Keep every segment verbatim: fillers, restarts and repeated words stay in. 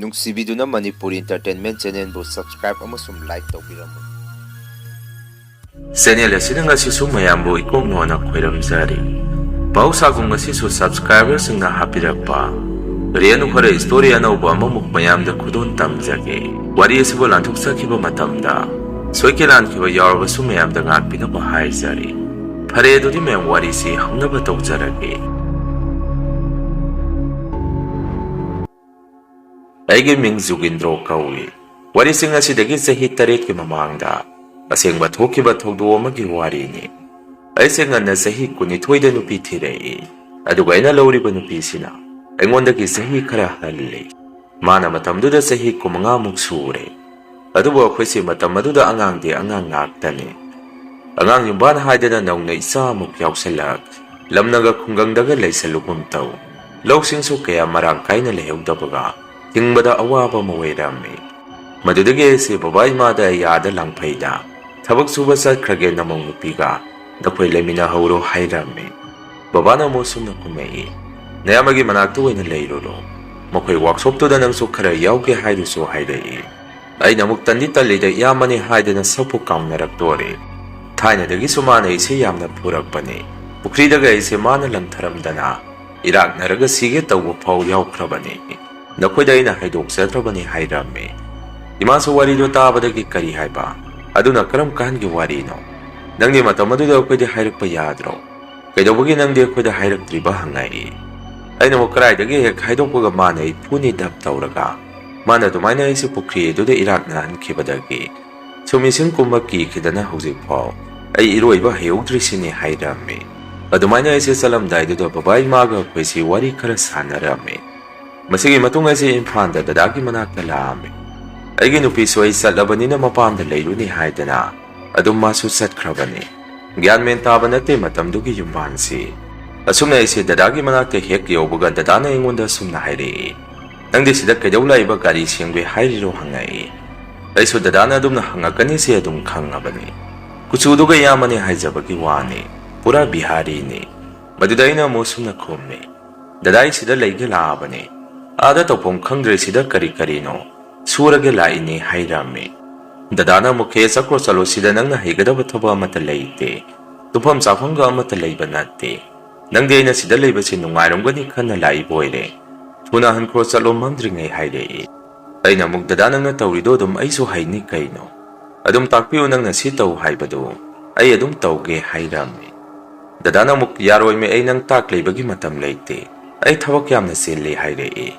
ꯅꯨꯡꯁꯤꯕꯤꯗꯨꯅ Manipur Entertainment Channelꯕꯨ subscribe ꯑꯃꯁꯨꯡ like ꯇꯧꯕꯤꯔꯝꯃꯨ꯫ Channel ꯑꯁꯤꯅ ꯉꯁꯤꯁꯨ ꯃꯌꯥꯝꯕꯨ ꯏꯀꯣꯛ ꯅꯣꯟꯅ ꯈꯣꯏꯔꯝꯖꯔꯤ꯫ ꯃꯍꯧꯁꯥꯒꯨꯝ ꯉꯁꯤꯁꯨ subscriberꯁꯤꯡꯅ ꯍꯥꯞꯄꯤꯔꯛꯄ ꯔꯦꯅꯨ ꯈꯔ story ꯑꯅꯧꯕ ꯑꯃꯃꯨꯛ ꯃꯌꯥꯝꯗ ꯈꯨꯗꯣꯜ ꯇꯝꯖꯒꯦ꯫ ꯋꯥꯔꯤ ꯑꯁꯤꯕꯨ ꯂꯥꯟꯊꯣꯛꯆꯈꯤꯕ ꯃꯇꯝꯗ ꯁꯣꯏꯈꯤ ꯂꯥꯟꯈꯤꯕ ꯌꯥꯎꯔꯕꯁꯨ ꯃꯌꯥꯝꯗ ꯉꯥꯛꯄꯤꯅꯕ ꯍꯥꯏꯖꯔꯤ꯫ ꯐꯔꯦ, ꯑꯗꯨꯗꯤ ꯃꯌꯥꯝ ꯋꯥꯔꯤꯁꯤ ꯍꯧꯅꯕ ꯇꯧꯖꯔꯒꯦ꯫ ꯑꯩꯒꯤ ꯃꯤꯡ ꯖꯨꯒꯤꯟꯗ꯭ꯔꯣ ꯀꯧꯏ꯫ ꯋꯥꯔꯤꯁꯤꯡ ꯑꯁꯤꯗꯒꯤ ꯆꯍꯤ ꯇꯔꯦꯠꯀꯤ ꯃꯃꯥꯡꯗ ꯑꯁꯦꯡꯕ ꯊꯣꯛꯈꯤꯕ ꯊꯧꯗꯣꯛ ꯑꯃꯒꯤ ꯋꯥꯔꯤꯅꯤ꯫ ꯑꯩꯁꯦ ꯉꯟꯅ ꯆꯍꯤ ꯀꯨꯟꯅꯤꯊꯣꯏꯗ ꯅꯨꯄꯤ ꯊꯤꯔꯛꯏ, ꯑꯗꯨꯒ ꯑꯩꯅ ꯂꯧꯔꯤꯕ ꯅꯨꯄꯤꯁꯤꯅ ꯑꯩꯉꯣꯟꯗꯒꯤ ꯆꯍꯤ ꯈꯔ ꯍꯜꯂꯤ꯫ ꯃꯥꯅ ꯃꯇꯝꯗꯨꯗ ꯆꯍꯤ ꯀꯨꯟꯃꯉꯥꯃꯨꯛ ꯁꯨꯔꯦ꯫ ꯑꯗꯨꯕꯨ ꯑꯩꯈꯣꯏꯁꯦ ꯃꯇꯝ ꯑꯗꯨꯗ ꯑꯉꯥꯡꯗꯤ ꯑꯉꯥꯡ ꯉꯥꯛꯇꯅꯤ꯫ ꯑꯉꯥꯡ ꯌꯨꯝꯕꯥꯟ ꯍꯥꯏꯗꯅ ꯅꯧꯅ ꯏꯆꯥ ꯑꯃꯨꯛ ꯌꯥꯎꯁꯜꯂꯛ, ꯂꯝꯅꯒ ꯈꯨꯡꯒꯪꯗꯒ ꯂꯩꯁꯜꯂꯨꯒꯨꯝ ꯇꯧ꯫ ꯂꯧꯁꯤꯡꯁꯨ ꯀꯌꯥ ꯃꯔꯥꯡ ꯀꯥꯏꯅ ꯂꯩꯍꯧꯗꯕꯒ ꯍꯤꯡꯕꯗ ꯑꯋꯥꯕ ꯑꯃ ꯑꯣꯏꯔꯝꯃꯤ꯫ ꯃꯗꯨꯗꯒꯤ ꯑꯩꯁꯦ ꯕꯕꯥ ꯏꯃꯥꯗ ꯑꯩ ꯑꯥꯗ ꯂꯥꯡꯐꯩꯗ ꯊꯕꯛ ꯁꯨꯕ ꯆꯠꯈ꯭ꯔꯒꯦ, ꯅꯃꯧ ꯅꯨꯄꯤꯒ ꯅꯈꯣꯏ ꯂꯩꯃꯤꯟꯅꯍꯧꯔꯣ ꯍꯥꯏꯔꯝꯃꯤ꯫ ꯕꯕꯥꯅ ꯑꯃꯨꯛ ꯁꯨꯝꯅ ꯈꯨꯝꯃꯛꯏ, "ꯅꯌꯥꯝꯕꯒꯤ ꯃꯅꯥꯛꯇ ꯑꯣꯏꯅ ꯂꯩꯔꯨꯔꯣ, ꯃꯈꯣꯏ ꯋꯥꯛꯁꯣꯞꯇꯨꯗ ꯅꯪꯁꯨ ꯈꯔ ꯌꯥꯎꯒꯦ ꯍꯥꯏꯗꯨꯁꯨ" ꯍꯥꯏꯔꯛꯏ꯫ ꯑꯩꯅ ꯑꯃꯨꯛ ꯇꯟꯗꯤ ꯇꯜꯂꯤꯗ ꯏꯌꯥꯝꯕꯅꯤ ꯍꯥꯏꯗꯅ ꯁꯛꯄꯨ ꯀꯥꯎꯅꯔꯛꯇꯣꯔꯦ꯫ ꯊꯥꯏꯅꯗꯒꯤꯁꯨ ꯃꯥꯅ ꯑꯩꯁꯦ ꯌꯥꯝꯅ ꯐꯨꯔꯛꯄꯅꯤ꯫ ꯄꯨꯈ꯭ꯔꯤꯗꯒ ꯑꯩꯁꯦ ꯃꯥꯅ ꯂꯪꯊꯔꯝꯗꯅ ꯏꯔꯥꯛꯅꯔꯒ ꯁꯤꯒꯦ ꯇꯧꯕ ꯐꯥꯎ ꯌꯥꯎꯈ꯭ꯔꯕꯅꯤ꯫ ꯅꯈꯣꯏꯗ ꯑꯩꯅ ꯍꯥꯏꯗꯣꯛꯆꯈ꯭ꯔꯕꯅꯤ ꯍꯥꯏꯔꯝꯃꯤ꯫ ꯏꯃꯥꯁꯨ ꯋꯥꯔꯤꯗꯣ ꯇꯥꯕꯗꯒꯤ, "ꯀꯔꯤ ꯍꯥꯏꯕ? ꯑꯗꯨꯅ ꯀꯔꯝ ꯀꯥꯟꯒꯤ ꯋꯥꯔꯤꯅꯣ? ꯅꯪꯗꯤ ꯃꯇꯝ ꯑꯗꯨꯗ ꯑꯩꯈꯣꯏꯗ ꯍꯥꯏꯔꯛꯄ ꯌꯥꯗ꯭ꯔꯣ? ꯀꯩꯗꯧꯕꯒꯤ ꯅꯪꯗꯤ ꯑꯩꯈꯣꯏꯗ ꯍꯥꯏꯔꯛꯇ꯭ꯔꯤꯕ?" ꯍꯪꯉꯛꯏ꯫ ꯑꯩꯅ ꯑꯃꯨꯛ ꯀꯗꯥꯏꯗꯒꯤ ꯍꯦꯛ ꯍꯥꯏꯗꯣꯛꯄꯒ ꯃꯥꯅ ꯑꯩ ꯐꯨꯅꯤ ꯙꯞ ꯇꯧꯔꯒ, ꯃꯥꯅ ꯑꯗꯨꯃꯥꯏꯅ ꯑꯩꯁꯦ ꯄꯨꯈ꯭ꯔꯤ ꯑꯗꯨꯗ ꯏꯔꯥꯛꯅꯍꯟꯈꯤꯕꯗꯒꯤ ꯁꯨꯝ ꯏꯁꯤꯡ ꯀꯨꯝꯕ ꯀꯤꯈꯤꯗꯅ ꯍꯧꯖꯤꯛꯐꯥꯎ ꯑꯩ ꯏꯔꯣꯏꯕ ꯍꯩꯍꯧꯗ꯭ꯔꯤꯁꯤꯅꯤ ꯍꯥꯏꯔꯝꯃꯤ꯫ ꯑꯗꯨꯃꯥꯏꯅ ꯑꯩꯁꯦ ꯆꯠꯂꯝꯗꯥꯏꯗꯨꯗ ꯕꯕꯥ ꯏꯃꯥꯒ ꯑꯩꯈꯣꯏꯁꯤ ꯋꯥꯔꯤ ꯈꯔ ꯁꯥꯟꯅꯔꯝꯃꯤ꯫ ꯃꯁꯤꯒꯤ ꯃꯇꯨꯡ ꯑꯩꯁꯦ ꯏꯝꯐꯥꯜꯗ ꯗꯗꯥꯒꯤ ꯃꯅꯥꯛꯇ ꯂꯥꯛꯑꯝꯃꯤ꯫ ꯑꯩꯒꯤ ꯅꯨꯄꯤꯁꯨ ꯑꯩ ꯆꯠꯂꯕꯅꯤꯅ ꯃꯄꯥꯝꯗ ꯂꯩꯔꯨꯅꯤ ꯍꯥꯏꯗꯅ ꯑꯗꯨꯝ ꯃꯥꯁꯨ ꯆꯠꯈ꯭ꯔꯕꯅꯤ꯫ ꯒ꯭ꯌꯥꯟ ꯃꯦꯟ ꯇꯥꯕ ꯅꯠꯇꯦ ꯃꯇꯝꯗꯨꯒꯤ ꯌꯨꯝꯕꯥꯟꯁꯤ꯫ ꯑꯁꯨꯝꯅ ꯑꯩꯁꯦ ꯗꯗꯥꯒꯤ ꯃꯅꯥꯛꯇ ꯍꯦꯛ ꯌꯧꯕꯒ ꯗꯗꯥꯅ ꯑꯩꯉꯣꯟꯗ ꯑꯁꯨꯝꯅ ꯍꯥꯏꯔꯛꯏ, "ꯅꯪꯗꯤ ꯁꯤꯗ ꯀꯩꯗꯧ ꯂꯥꯛꯏꯕ? ꯒꯥꯔꯤ ꯁꯦꯝꯒꯦ ꯍꯥꯏꯔꯤꯔꯣ?" ꯍꯪꯉꯛꯏ꯫ ꯑꯩꯁꯨ ꯗꯗꯥꯅ ꯑꯗꯨꯝꯅ ꯍꯪꯉꯛꯀꯅꯤꯁꯦ ꯑꯗꯨꯝ ꯈꯪꯉꯕꯅꯤ꯫ ꯀꯨꯆꯨꯗꯨꯒ ꯏꯌꯥꯝꯕꯅꯤ ꯍꯥꯏꯖꯕꯒꯤ ꯋꯥꯅꯤ, ꯄꯨꯔꯥ ꯕꯤꯍꯥꯔꯤꯅꯤ꯫ ꯃꯗꯨꯗ ꯑꯩꯅ ꯑꯃꯨꯛ ꯁꯨꯝꯅ ꯈꯨꯝꯃꯤ, "ꯗꯗꯥ, ꯑꯩ ꯁꯤꯗ ꯂꯩꯒꯦ ꯂꯥꯛꯑꯕꯅꯤ꯫ "ꯑꯥꯗ ꯇꯧꯐꯝ ꯈꯪꯗ꯭ꯔꯦ, ꯁꯤꯗ ꯀꯔꯤ ꯀꯔꯤꯅꯣ ꯁꯨꯔꯒ ꯂꯥꯛꯏꯅꯦ" ꯍꯥꯏꯔꯝꯃꯤ꯫ ꯗꯗꯥꯅ ꯑꯃꯨꯛ, "ꯍꯦ, ꯆꯠꯈ꯭ꯔꯣ ꯆꯠꯂꯣ, ꯁꯤꯗ ꯅꯪꯅ ꯍꯩꯒꯗꯕ ꯊꯕꯛ ꯑꯃꯠꯇ ꯂꯩꯇꯦ, ꯇꯨꯝꯐꯝ ꯆꯥꯐꯝꯒ ꯑꯃꯠꯇ ꯂꯩꯕ ꯅꯠꯇꯦ꯫ ꯅꯪꯗꯤ ꯑꯩꯅ ꯁꯤꯗ ꯂꯩꯕꯁꯤ ꯅꯨꯡꯉꯥꯏꯔꯝꯒꯅꯤ ꯈꯟꯅ ꯂꯥꯛꯏꯕ ꯑꯣꯏꯔꯦ꯫ ꯊꯨꯅ ꯍꯟꯈ꯭ꯔꯣ ꯆꯠꯂꯣ, ꯃꯝꯗ꯭ꯔꯤꯉꯩ" ꯍꯥꯏꯔꯛꯏ꯫ ꯑꯩꯅ ꯑꯃꯨꯛ, "ꯗꯗꯥ, ꯅꯪꯅ ꯇꯧꯔꯤꯗꯣ ꯑꯗꯨꯝ ꯑꯩꯁꯨ ꯍꯩꯅꯤ ꯀꯩꯅꯣ꯫ ꯑꯗꯨꯝ ꯇꯥꯛꯄꯤꯌꯨ, ꯅꯪꯅ ꯁꯤ ꯇꯧ ꯍꯥꯏꯕꯗꯨ ꯑꯩ ꯑꯗꯨꯝ ꯇꯧꯒꯦ" ꯍꯥꯏꯔꯝꯃꯤ꯫ ꯗꯗꯥꯅ ꯑꯃꯨꯛ, "ꯌꯥꯔꯣꯏꯃꯦ, ꯑꯩ ꯅꯪ ꯇꯥꯛ ꯂꯩꯕꯒꯤ ꯃꯇꯝ ꯂꯩꯇꯦ, ꯑꯩ ꯊꯕꯛ ꯌꯥꯝꯅ ꯆꯤꯜꯂꯤ" ꯍꯥꯏꯔꯛꯏ꯫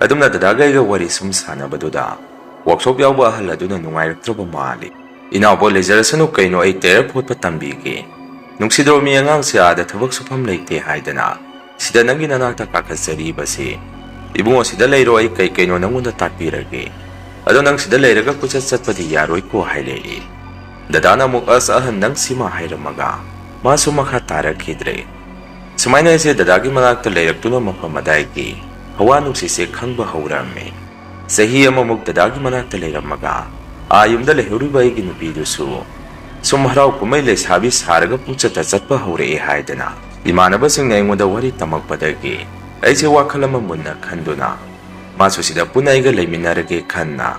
ꯑꯗꯨꯝꯅ ꯗꯗꯥꯒ ꯑꯩꯒ ꯋꯥꯔꯤ ꯁꯨꯝ ꯁꯥꯟꯅꯕꯗꯨꯗ ꯋꯥꯛꯁꯣꯞ ꯌꯥꯎꯕ ꯑꯍꯜ ꯑꯗꯨꯅ ꯅꯨꯡꯉꯥꯏꯔꯛꯇ꯭ꯔꯕ ꯃꯥꯜꯂꯤ꯫ "ꯏꯅꯥꯎꯕ, ꯂꯩꯖꯔꯁꯅꯨ ꯀꯩꯅꯣ, ꯑꯩ ꯇꯌꯔ ꯐꯣꯠꯄ ꯇꯝꯕꯤꯒꯦ꯫ ꯅꯨꯡꯁꯤꯗ꯭ꯔꯣ, ꯃꯤ ꯑꯉꯥꯡꯁꯦ ꯑꯥꯗ ꯊꯕꯛ ꯁꯨꯐꯝ ꯂꯩꯇꯦ ꯍꯥꯏꯗꯅ ꯁꯤꯗ ꯅꯪꯒꯤ ꯅꯅꯥꯛꯇ ꯀꯥꯈꯠꯆꯔꯤꯕꯁꯦ꯫ ꯏꯕꯨꯡꯉꯣ, ꯁꯤꯗ ꯂꯩꯔꯣ, ꯑꯩ ꯀꯩ ꯀꯩꯅꯣ ꯅꯪꯉꯣꯟꯗ ꯇꯥꯛꯄꯤꯔꯒꯦ꯫ ꯑꯗꯣ ꯅꯪ ꯁꯤꯗ ꯂꯩꯔꯒ ꯀꯣꯏꯆꯠ ꯆꯠꯄꯗꯤ ꯌꯥꯔꯣꯏꯀꯣ" ꯍꯥꯏꯔꯛꯏ꯫ ꯗꯗꯥꯅ ꯑꯃꯨꯛ, "ꯑꯁ ꯑꯍꯟ, ꯅꯪ ꯁꯤꯃ ꯍꯥꯏꯔꯝꯃꯒ" ꯃꯥꯁꯨ ꯃꯈꯥ ꯇꯥꯔꯛꯈꯤꯗ꯭ꯔꯦ꯫ ꯁꯨꯃꯥꯏꯅ ꯑꯩꯁꯦ ꯗꯗꯥꯒꯤ ꯃꯅꯥꯛꯇ ꯂꯩꯔꯛꯇꯨꯅ ꯃꯐꯝ ꯑꯗꯥꯏꯒꯤ ꯍꯋꯥ ꯅꯨꯡꯁꯤꯠꯁꯦ ꯈꯪꯕ ꯍꯧꯔꯝꯃꯤ꯫ ꯆꯍꯤ ꯑꯃꯃꯨꯛ ꯗꯗꯥꯒꯤ ꯃꯅꯥꯛꯇ ꯂꯩꯔꯝꯃꯒ ꯑꯥ ꯌꯨꯝꯗ ꯂꯩꯍꯧꯔꯤꯕ ꯑꯩꯒꯤ ꯅꯨꯄꯤꯗꯨꯁꯨ ꯁꯨꯝ ꯍꯔꯥꯎ ꯀꯨꯝꯍꯩ ꯂꯩꯁꯥꯕꯤ ꯁꯥꯔꯒ ꯄꯨꯡꯆꯠꯇ ꯆꯠꯄ ꯍꯧꯔꯛꯑꯦ ꯍꯥꯏꯗꯅ ꯏꯃꯥꯟꯅꯕꯁꯤꯡꯅ ꯑꯩꯉꯣꯟꯗ ꯋꯥꯔꯤ ꯇꯝꯃꯛꯄꯗꯒꯤ ꯑꯩꯁꯦ ꯋꯥꯈꯜ ꯑꯃ ꯃꯨꯟꯅ ꯈꯟꯗꯨꯅ ꯃꯥꯁꯨ ꯁꯤꯗ ꯄꯨꯟꯅ ꯑꯩꯒ ꯂꯩꯃꯤꯟꯅꯔꯒꯦ ꯈꯟꯅ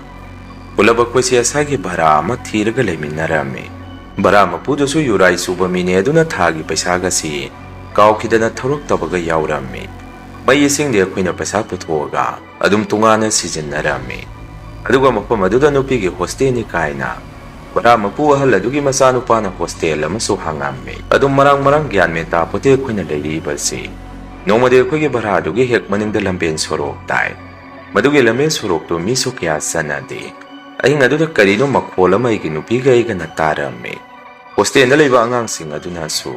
ꯄꯨꯂꯞ ꯑꯩꯈꯣꯏꯁꯦ ꯑꯁꯥꯒꯤ ꯚꯔꯥ ꯑꯃ ꯊꯤꯔꯒ ꯂꯩꯃꯤꯟꯅꯔꯝꯃꯤ꯫ ꯚꯔꯥ ꯃꯄꯨꯗꯨꯁꯨ ꯌꯨꯔꯥꯏ ꯆꯨꯕ ꯃꯤꯅꯦ, ꯑꯗꯨꯅ ꯊꯥꯒꯤ ꯄꯩꯁꯥꯒꯁꯤ ꯀꯥꯎꯈꯤꯗꯅ ꯊꯧꯔꯛꯇꯕꯒ ꯌꯥꯎꯔꯝꯃꯤ꯫ ꯃꯩ ꯏꯁꯤꯡꯗꯤ ꯑꯩꯈꯣꯏꯅ ꯄꯩꯁꯥ ꯄꯨꯊꯣꯛꯑꯒ ꯑꯗꯨꯝ ꯇꯣꯉꯥꯟꯅ ꯁꯤꯖꯤꯟꯅꯔꯝꯃꯤ꯫ ꯑꯗꯨꯒ ꯃꯐꯝ ꯑꯗꯨꯗ ꯅꯨꯄꯤꯒꯤ ꯍꯣꯁꯇꯦꯜꯅꯤ ꯀꯥꯏꯅ ꯚꯔꯥ ꯃꯄꯨ ꯑꯍꯜ ꯑꯗꯨꯒꯤ ꯃꯆꯥꯅꯨꯄꯥꯅ ꯍꯣꯁꯇꯦꯜ ꯑꯃꯁꯨ ꯍꯥꯡꯉꯝꯃꯤ꯫ ꯑꯗꯨꯝ ꯃꯔꯥꯡ ꯃꯔꯥꯡ ꯒ꯭ꯌꯥꯟ ꯃꯦꯟ ꯇꯥꯄꯣꯠꯇꯦ ꯑꯩꯈꯣꯏꯅ ꯂꯩꯔꯤꯕꯁꯤ꯫ ꯅꯣꯡꯃꯗꯤ ꯑꯩꯈꯣꯏꯒꯤ ꯚꯔꯥꯗꯨꯒꯤ ꯍꯦꯛ ꯃꯅꯤꯡꯗ ꯂꯝꯕꯦꯟ ꯁꯣꯔꯣꯛ ꯇꯥꯏ꯫ ꯃꯗꯨꯒꯤ ꯂꯝꯕꯦꯟ ꯁꯣꯔꯣꯛꯇꯨ ꯃꯤꯁꯨ ꯀꯌꯥ ꯆꯠꯅꯗꯦ꯫ ꯑꯍꯤꯡ ꯑꯗꯨꯗ ꯀꯔꯤꯅꯣ ꯃꯈꯣꯜ ꯑꯃ ꯑꯩꯒꯤ ꯅꯨꯄꯤꯒ ꯑꯩꯒꯅ ꯇꯥꯔꯝꯃꯤ꯫ ꯍꯣꯁꯇꯦꯜꯗ ꯂꯩꯕ ꯑꯉꯥꯡꯁꯤꯡ ꯑꯗꯨꯅꯁꯨ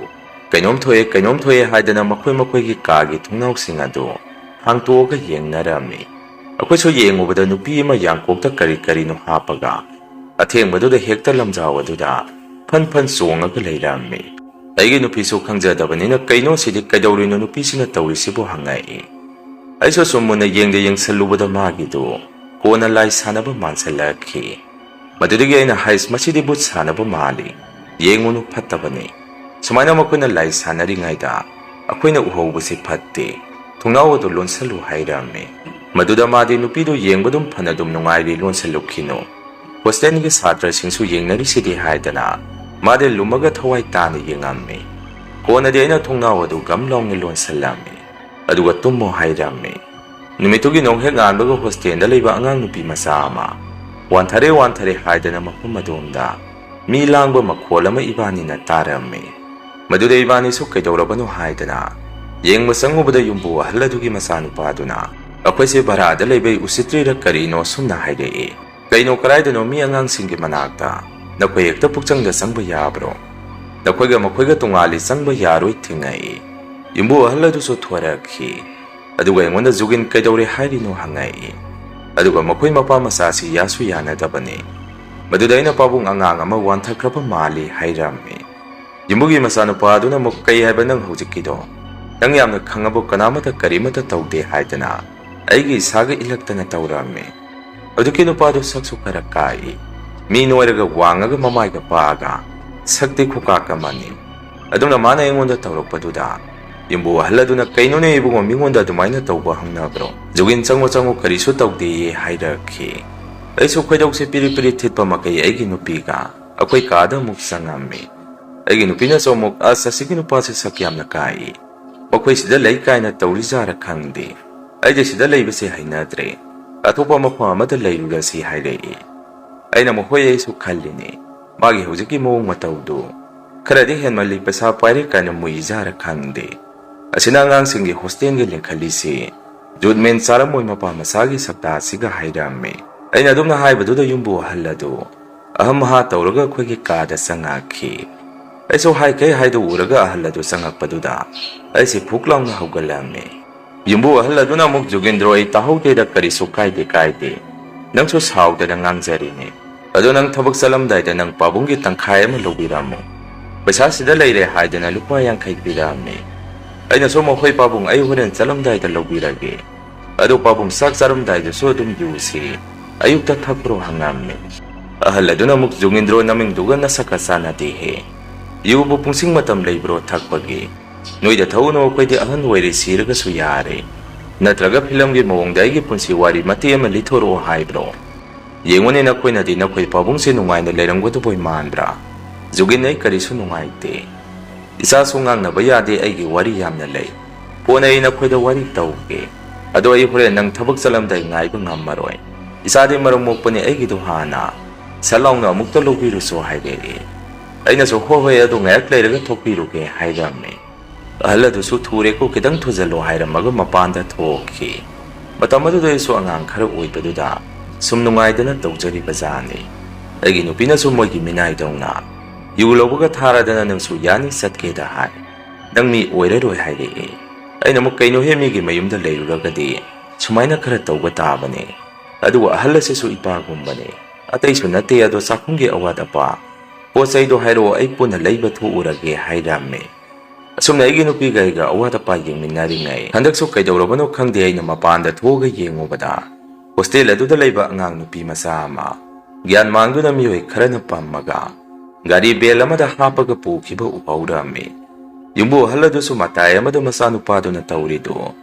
"ꯀꯩꯅꯣꯝ ꯊꯣꯛꯑꯦ, ꯀꯩꯅꯣꯝ ꯊꯣꯛꯑꯦ" ꯍꯥꯏꯗꯅ ꯃꯈꯣꯏ ꯃꯈꯣꯏꯒꯤ ꯀꯥꯒꯤ ꯊꯣꯡꯅꯥꯎꯁꯤꯡ ꯑꯗꯨ ꯍꯥꯡꯇꯣꯛꯑꯒ ꯌꯦꯡꯅꯔꯝꯃꯤ꯫ ꯑꯩꯈꯣꯏꯁꯨ ꯌꯦꯡꯉꯨꯕꯗ ꯅꯨꯄꯤ ꯑꯃ ꯌꯥꯡꯀꯣꯛꯇ ꯀꯔꯤ ꯀꯔꯤꯅꯣ ꯍꯥꯞꯄꯒ ꯑꯊꯦꯡꯕꯗꯨꯗ ꯍꯦꯛꯇ ꯂꯝꯖꯥꯎ ꯑꯗꯨꯗ ꯐꯟ ꯐꯟ ꯆꯣꯡꯉꯒ ꯂꯩꯔꯝꯃꯤ꯫ ꯑꯩꯒꯤ ꯅꯨꯄꯤꯁꯨ ꯈꯪꯖꯗꯕꯅꯤꯅ "ꯀꯩꯅꯣ ꯁꯤꯗꯤ, ꯀꯩꯗꯧꯔꯤꯅꯣ ꯅꯨꯄꯤꯁꯤꯅ ꯇꯧꯔꯤꯁꯤꯕꯨ?" ꯍꯪꯉꯛꯏ꯫ ꯑꯩꯁꯨ ꯁꯨꯝ ꯃꯨꯟꯅ ꯌꯦꯡꯗ ꯌꯦꯡꯁꯜꯂꯨꯕꯗ ꯃꯥꯒꯤꯗꯨ ꯀꯣꯟꯅ ꯂꯥꯏ ꯁꯥꯟꯅꯕ ꯃꯥꯟꯁꯤꯜꯂꯛꯈꯤ꯫ ꯃꯗꯨꯗꯒꯤ ꯑꯩꯅ, "ꯍꯩꯁ, ꯃꯁꯤꯗꯤ ꯚꯨꯠ ꯁꯥꯟꯅꯕ ꯃꯥꯜꯂꯤ, ꯌꯦꯡꯉꯨꯅꯨ, ꯐꯠꯇꯕꯅꯤ꯫ ꯁꯨꯃꯥꯏꯅ ꯃꯈꯣꯏꯅ ꯂꯥꯏ ꯁꯥꯟꯅꯔꯤꯉꯩꯗ ꯑꯩꯈꯣꯏꯅ ꯎꯍꯧꯕꯁꯤ ꯐꯠꯇꯦ, ꯊꯣꯡꯅꯥꯎ ꯑꯗꯨ ꯂꯣꯟꯁꯜꯂꯨ" ꯍꯥꯏꯔꯝꯃꯤ꯫ ꯃꯗꯨꯗ ꯃꯥꯗꯤ ꯅꯨꯄꯤꯗꯨ ꯌꯦꯡꯕ ꯑꯗꯨꯝ ꯐꯅ ꯑꯗꯨꯝ ꯅꯨꯡꯉꯥꯏꯔꯤ, ꯂꯣꯟꯁꯤꯜꯂꯨꯈꯤꯅꯨ, ꯍꯣꯁꯇꯦꯜꯒꯤ ꯁꯥꯇ꯭ꯔꯁꯤꯡꯁꯨ ꯌꯦꯡꯅꯔꯤꯁꯤꯗꯤ ꯍꯥꯏꯗꯅ ꯃꯥꯗꯤ ꯂꯨꯝꯃꯒ ꯊꯋꯥꯏ ꯇꯥꯅ ꯌꯦꯡꯉꯝꯃꯤ꯫ ꯀꯣꯟꯅꯗꯤ ꯑꯩꯅ ꯊꯣꯡꯅꯥꯎ ꯑꯗꯨ ꯒꯝ ꯂꯥꯎꯅ ꯂꯣꯟꯁꯤꯜꯂꯝꯃꯤ, ꯑꯗꯨꯒ ꯇꯨꯝꯃꯣ ꯍꯥꯏꯔꯝꯃꯤ꯫ ꯅꯨꯃꯤꯠꯇꯨꯒꯤ ꯅꯣꯡꯍꯦꯛ ꯉꯥꯟꯕꯒ ꯍꯣꯁꯇꯦꯜꯗ ꯂꯩꯕ ꯑꯉꯥꯡ ꯅꯨꯄꯤ ꯃꯆꯥ ꯑꯃ ꯋꯥꯟꯊꯔꯦ ꯋꯥꯟꯊꯔꯦ ꯍꯥꯏꯗꯅ ꯃꯐꯝ ꯑꯗꯣꯝꯗ ꯃꯤ ꯂꯥꯡꯕ ꯃꯈꯣꯜ ꯑꯃ ꯏꯕꯥꯅꯤꯅ ꯇꯥꯔꯝꯃꯤ꯫ ꯃꯗꯨꯗ ꯏꯕꯥꯅꯤꯁꯨ ꯀꯩꯗꯧꯔꯕꯅꯣ ꯍꯥꯏꯗꯅ ꯌꯦꯡꯕ ꯆꯪꯉꯨꯕꯗ ꯌꯨꯝꯕꯨ ꯑꯍꯜ ꯑꯗꯨꯒꯤ ꯃꯆꯥꯅꯨꯄꯥꯗꯨꯅ ꯑꯩꯈꯣꯏꯁꯦ ꯚꯔꯥꯗ ꯂꯩꯕꯩ ꯎꯁꯤꯠꯇ꯭ꯔꯤꯔ ꯀꯔꯤꯅꯣ ꯁꯨꯝꯅ ꯍꯥꯏꯔꯛꯏ꯫ "ꯀꯩꯅꯣ, ꯀꯗꯥꯏꯗꯅꯣ ꯃꯤ ꯑꯉꯥꯡꯁꯤꯡꯒꯤ ꯃꯅꯥꯛꯇ? ꯅꯈꯣꯏ ꯍꯦꯛꯇ ꯄꯨꯛꯆꯪꯗ ꯆꯪꯕ ꯌꯥꯕ꯭ꯔꯣ? ꯅꯈꯣꯏꯒ ꯃꯈꯣꯏꯒ ꯇꯣꯉꯥꯜꯂꯤ, ꯆꯪꯕ ꯌꯥꯔꯣꯏ" ꯊꯤꯡꯉꯛꯏ꯫ ꯌꯨꯝꯕꯨ ꯑꯍꯜ ꯑꯗꯨꯁꯨ ꯊꯣꯔꯛꯈꯤ꯫ ꯑꯗꯨꯒ ꯑꯩꯉꯣꯟꯗ "ꯖꯨꯒꯤꯟ ꯀꯩꯗꯧꯔꯦ ꯍꯥꯏꯔꯤꯅꯣ?" ꯍꯪꯉꯛꯏ꯫ ꯑꯗꯨꯒ "ꯃꯈꯣꯏ ꯃꯄꯥ ꯃꯆꯥꯁꯤ ꯌꯥꯁꯨ ꯌꯥꯅꯗꯕꯅꯤ"꯫ ꯃꯗꯨꯗ ꯑꯩꯅ "ꯄꯥꯕꯨꯡ, ꯑꯉꯥꯡ ꯑꯃ ꯋꯥꯟꯊꯈ꯭ꯔꯕ ꯃꯥꯜꯂꯤ" ꯍꯥꯏꯔꯝꯃꯤ꯫ ꯌꯨꯝꯕꯨꯒꯤ ꯃꯆꯥꯅꯨꯄꯥ ꯑꯗꯨꯅ ꯑꯃꯨꯛ "ꯀꯩ ꯍꯥꯏꯕ ꯅꯪ ꯍꯧꯖꯤꯛꯀꯤꯗꯣ? ꯅꯪ ꯌꯥꯝꯅ ꯈꯪꯉꯕꯣ? ꯀꯅꯥꯃꯠꯇ ꯀꯔꯤꯃꯠꯇ ꯇꯧꯗꯦ" ꯍꯥꯏꯗꯅ ꯑꯩꯒꯤ ꯏꯁꯥꯒ ꯏꯜꯂꯛꯇꯅ ꯇꯧꯔꯝꯃꯤ꯫ ꯍꯧꯖꯤꯛꯀꯤ ꯅꯨꯄꯥꯗꯨ ꯁꯛꯁꯨ ꯈꯔ ꯀꯥꯛꯏ꯫ ꯃꯤ ꯅꯣꯏꯔꯒ ꯋꯥꯡꯉꯒ ꯃꯃꯥꯏꯒ ꯄꯥꯛꯑꯒ ꯁꯛꯇꯤ ꯈꯨꯀꯥꯛ ꯑꯃꯅꯤ꯫ ꯑꯗꯨꯅ ꯃꯥꯅ ꯑꯩꯉꯣꯟꯗ ꯇꯧꯔꯛꯄꯗꯨꯗ ꯌꯨꯝꯕꯨ ꯑꯍꯜ ꯑꯗꯨꯅ "ꯀꯩꯅꯣꯅꯦ ꯏꯕꯨꯡꯉꯣ, ꯃꯤꯉꯣꯟꯗ ꯑꯗꯨꯃꯥꯏꯅ ꯇꯧꯕ ꯍꯧꯅꯕ꯭ꯔꯣ? ꯖꯨꯒꯤꯟ, ꯆꯪꯉꯣ ꯆꯪꯉꯣ, ꯀꯔꯤꯁꯨ ꯇꯧꯗꯦꯌꯦ" ꯍꯥꯏꯔꯛꯈꯤ꯫ ꯑꯩꯁꯨ ꯈꯣꯏꯗꯧꯁꯦ ꯄꯤꯔꯤ ꯄꯤꯔꯤ ꯊꯤꯠꯄ ꯃꯈꯩ ꯑꯩꯒꯤ ꯅꯨꯄꯤꯒ ꯑꯩꯈꯣꯏ ꯀꯥꯗ ꯑꯃꯨꯛ ꯆꯪꯉꯝꯃꯤ꯫ ꯑꯩꯒꯤ ꯅꯨꯄꯤꯅꯁꯨ ꯑꯃꯨꯛ "ꯑꯁ, ꯑꯁꯤꯒꯤ ꯅꯨꯄꯥꯁꯦ ꯁꯛ ꯌꯥꯝꯅ ꯀꯥꯛꯏ꯫ ꯃꯈꯣꯏ ꯁꯤꯗ ꯂꯩ ꯀꯥꯏꯅ ꯇꯧꯔꯤꯖꯥꯔ ꯈꯪꯗꯦ꯫ ꯑꯩꯗꯤ ꯁꯤꯗ ꯂꯩꯕꯁꯦ ꯍꯩꯅꯗ꯭ꯔꯦ꯫ ꯑꯇꯣꯞꯄ ꯃꯐꯝ ꯑꯃꯗ ꯂꯩꯔꯨꯔꯁꯤ" ꯍꯥꯏꯔꯛꯏ꯫ ꯑꯩꯅ "ꯃꯈꯣꯏ ꯑꯩꯁꯨ ꯈꯜꯂꯤꯅꯦ꯫ ꯃꯥꯒꯤ ꯍꯧꯖꯤꯛꯀꯤ ꯃꯑꯣꯡ ꯃꯇꯧꯗꯨ ꯈꯔꯗꯤ ꯍꯦꯟꯃꯜꯂꯤ, ꯄꯩꯁꯥ ꯄꯥꯏꯔꯦ ꯀꯥꯏꯅ ꯃꯨꯛꯏꯖꯥꯔ ꯈꯪꯗꯦ꯫ ꯑꯁꯤꯅ ꯑꯉꯥꯡꯁꯤꯡꯒꯤ ꯍꯣꯁꯇꯦꯜꯒꯤ ꯂꯤꯡꯈꯠꯂꯤꯁꯤ꯫ ꯖꯨꯠꯃꯦꯟ ꯆꯥꯔꯝꯃꯣꯏ ꯃꯄꯥ ꯃꯆꯥꯒꯤ ꯁꯛꯇꯥꯁꯤꯒ" ꯍꯥꯏꯔꯝꯃꯤ꯫ ꯑꯩꯅ ꯑꯗꯨꯝꯅ ꯍꯥꯏꯕꯗꯨꯗ ꯌꯨꯝꯕꯨ ꯑꯍꯜ ꯑꯗꯨ ꯑꯍꯝ ꯑꯍꯥ ꯇꯧꯔꯒ ꯑꯩꯈꯣꯏꯒꯤ ꯀꯥꯗ ꯆꯪꯉꯛꯈꯤ꯫ ꯑꯩꯁꯨ ꯍꯥꯏꯈꯩ ꯍꯥꯏꯗꯣꯛꯎꯔꯒ ꯑꯍꯜ ꯑꯗꯨ ꯆꯪꯉꯛꯄꯗꯨꯗ ꯑꯩꯁꯦ ꯐꯨꯛ ꯂꯥꯎꯅ ꯍꯧꯒꯠꯂꯝꯃꯤ꯫ ꯌꯨꯝꯕꯨ ꯑꯍꯜ ꯑꯗꯨꯅ ꯑꯃꯨꯛ "ꯖꯨꯒꯦꯟꯗ꯭ꯔꯣ, ꯑꯩ ꯇꯥꯍꯧꯗꯦꯗ, ꯀꯔꯤꯁꯨ ꯀꯥꯏꯗꯦ, ꯀꯥꯏꯗꯦ꯫ ꯅꯪꯁꯨ ꯁꯥꯎꯗꯅ ꯉꯥꯡꯖꯔꯤꯅꯦ꯫ ꯑꯗꯣ ꯅꯪ ꯊꯕꯛ ꯆꯠꯂꯝꯗꯥꯏꯗ ꯅꯪ ꯄꯥꯕꯨꯡꯒꯤ ꯇꯪꯈꯥꯏ ꯑꯃ ꯂꯧꯕꯤꯔꯝꯃꯣ꯫ ꯄꯩꯁꯥ ꯁꯤꯗ ꯂꯩꯔꯦ" ꯍꯥꯏꯗꯅ ꯂꯨꯄꯥ ꯌꯥꯡꯈꯩ ꯄꯤꯔꯛꯑꯝꯃꯤ꯫ ꯑꯩꯅꯁꯨ "ꯃꯈꯣꯏ ꯄꯥꯕꯨꯡ, ꯑꯩ ꯍꯣꯔꯦꯟ ꯆꯠꯂꯝꯗꯥꯏꯗ ꯂꯧꯕꯤꯔꯒꯦ꯫ ꯑꯗꯣ ꯄꯥꯕꯨꯡ, ꯆꯥꯛ ꯆꯥꯔꯝꯗꯥꯏꯗꯁꯨ ꯑꯗꯨꯝ ꯌꯨꯁꯤ ꯑꯌꯨꯛꯇ ꯊꯛꯄ꯭ꯔꯣ?" ꯍꯪꯉꯝꯃꯤ꯫ ꯑꯍꯜ ꯑꯗꯨꯅ ꯑꯃꯨꯛ "ꯖꯨꯒꯦꯟꯗ꯭ꯔꯣ, ꯅꯃꯤꯡꯗꯨꯒ ꯅꯁꯛꯀ ꯆꯥꯟꯅꯗꯦꯍꯦ꯫ ꯌꯨꯕꯨ ꯄꯨꯡꯁꯤꯡ ꯃꯇꯝ ꯂꯩꯕ꯭ꯔꯣ ꯊꯛꯄꯒꯤ? ꯅꯣꯏꯗ ꯊꯛꯎꯅꯨ, ꯑꯩꯈꯣꯏꯗꯤ ꯑꯍꯟ ꯑꯣꯏꯔꯦ, ꯁꯤꯔꯒꯁꯨ ꯌꯥꯔꯦ꯫ ꯅꯠꯇ꯭ꯔꯒ ꯐꯤꯂꯝꯒꯤ ꯃꯑꯣꯡꯗ ꯑꯩꯒꯤ ꯄꯨꯟꯁꯤ ꯋꯥꯔꯤ ꯃꯇꯦꯛ ꯑꯃ ꯂꯤꯊꯣꯔꯛꯑꯣ ꯍꯥꯏꯕ꯭ꯔꯣ? ꯌꯦꯡꯉꯨꯅꯦ, ꯅꯈꯣꯏꯅꯗꯤ ꯅꯈꯣꯏ ꯄꯥꯕꯨꯡꯁꯦ ꯅꯨꯡꯉꯥꯏꯅ ꯂꯩꯔꯝꯒꯗꯕꯣꯏ ꯃꯥꯟꯕ꯭ꯔꯥ? ꯖꯨꯒꯤꯟ, ꯑꯩ ꯀꯔꯤꯁꯨ ꯅꯨꯡꯉꯥꯏꯇꯦ꯫ ꯏꯆꯥꯁꯨ ꯉꯥꯡꯅꯕ ꯌꯥꯗꯦ, ꯑꯩꯒꯤ ꯋꯥꯔꯤ ꯌꯥꯝꯅ ꯂꯩ꯫ ꯀꯣꯟꯅ ꯑꯩ ꯅꯈꯣꯏꯗ ꯋꯥꯔꯤ ꯇꯧꯒꯦ꯫ ꯑꯗꯣ ꯑꯩ ꯍꯣꯔꯦꯟ ꯅꯪ ꯊꯕꯛ ꯆꯠꯂꯝꯗꯥꯏ ꯉꯥꯏꯕ ꯉꯝꯃꯔꯣꯏ꯫ ꯏꯆꯥꯗꯤ ꯃꯔꯝ ꯃꯣꯛꯄꯅꯤ, ꯑꯩꯒꯤꯗꯣ ꯍꯥꯟꯅ ꯁꯠ ꯂꯥꯎꯅ ꯑꯃꯨꯛꯇ ꯂꯧꯕꯤꯔꯨꯁꯣ ꯍꯥꯏꯔꯛꯑꯦ꯫ ꯑꯩꯅꯁꯨ ꯍꯣꯏ ꯍꯣꯏ, ꯑꯗꯨ ꯉꯥꯏꯍꯥꯛ ꯂꯩꯔꯒ ꯊꯣꯛꯄꯤꯔꯨꯒꯦ ꯍꯥꯏꯔꯝꯃꯦ꯫ ꯑꯍꯜ ꯑꯗꯨꯁꯨ ꯊꯨꯔꯦꯀꯣ, ꯈꯤꯇꯪ ꯊꯨꯖꯜꯂꯣ ꯍꯥꯏꯔꯝꯃꯒ ꯃꯄꯥꯟꯗ ꯊꯣꯛꯈꯤ꯫ ꯃꯇꯝ ꯑꯗꯨꯗ ꯑꯩꯁꯨ ꯑꯉꯥꯡ ꯈꯔ ꯑꯣꯏꯕꯗꯨꯗ ꯁꯨꯝ ꯅꯨꯡꯉꯥꯏꯗꯅ ꯇꯧꯖꯔꯤꯕ ꯖꯥꯠꯅꯤ꯫ ꯑꯩꯒꯤ ꯅꯨꯄꯤꯅꯁꯨ ꯃꯣꯏꯒꯤ ꯃꯤꯅꯥꯏꯗꯧꯅ ꯌꯨ ꯂꯧꯕꯒ ꯊꯥꯔꯗꯅ ꯅꯪꯁꯨ ꯌꯥꯅꯤ ꯆꯠꯀꯦꯗ ꯍꯥꯏ꯫ ꯅꯪ ꯃꯤ ꯑꯣꯏꯔꯔꯣꯏ ꯍꯥꯏꯔꯛꯏ꯫ ꯑꯩꯅ ꯑꯃꯨꯛ ꯀꯩꯅꯣꯍꯦ, ꯃꯤꯒꯤ ꯃꯌꯨꯝꯗ ꯂꯩꯔꯨꯔꯒꯗꯤ ꯁꯨꯃꯥꯏꯅ ꯈꯔ ꯇꯧꯕ ꯇꯥꯕꯅꯤ꯫ ꯑꯗꯨꯕꯨ ꯑꯍꯜ ꯑꯁꯤꯁꯨ ꯏꯄꯥꯒꯨꯝꯕꯅꯤ꯫ ꯑꯇꯩꯁꯨ ꯅꯠꯇꯦ, ꯑꯗꯣ ꯆꯥꯛꯈꯨꯝꯒꯤ ꯑꯋꯥꯠ ꯑꯄꯥ ꯄꯣꯠ ꯆꯩꯗꯣ ꯍꯥꯏꯔꯛꯑꯣ, ꯑꯩ ꯄꯨꯟꯅ ꯂꯩꯕ ꯊꯣꯛꯎꯔꯒꯦ ꯍꯥꯏꯔꯝꯃꯦ꯫ ꯑꯁꯨꯝꯅ ꯑꯩꯒꯤ ꯅꯨꯄꯤꯒ ꯑꯩꯒ ꯑꯋꯥꯠ ꯑꯄꯥ ꯌꯦꯡꯃꯤꯟꯅꯔꯤꯉꯩ ꯍꯟꯗꯛꯁꯨ ꯀꯩꯗꯧꯔꯕꯅꯣ ꯈꯪꯗꯦ, ꯑꯩꯅ ꯃꯄꯥꯟꯗ ꯊꯣꯛꯑꯒ ꯌꯦꯡꯉꯨꯕꯗ ꯍꯣꯁꯇꯦꯜ ꯑꯗꯨꯗ ꯂꯩꯕ ꯑꯉꯥꯡ ꯅꯨꯄꯤ ꯃꯆꯥ ꯑꯃ ꯒ꯭ꯌꯥꯟ ꯃꯥꯡꯗꯨꯅ ꯃꯤꯑꯣꯏ ꯈꯔꯅ ꯄꯝꯃꯒ ꯒꯥꯔꯤ ꯕꯦꯜ ꯑꯃꯗ ꯍꯥꯞꯄꯒ ꯄꯨꯈꯤꯕ ꯎꯍꯧꯔꯝꯃꯤ꯫ ꯌꯨꯝꯕꯨ ꯑꯍꯜ ꯑꯗꯨꯁꯨ ꯃꯇꯥꯏ ꯑꯃꯗ ꯃꯆꯥꯅꯨꯄꯥꯗꯨꯅ ꯇꯧꯔꯤꯗꯨ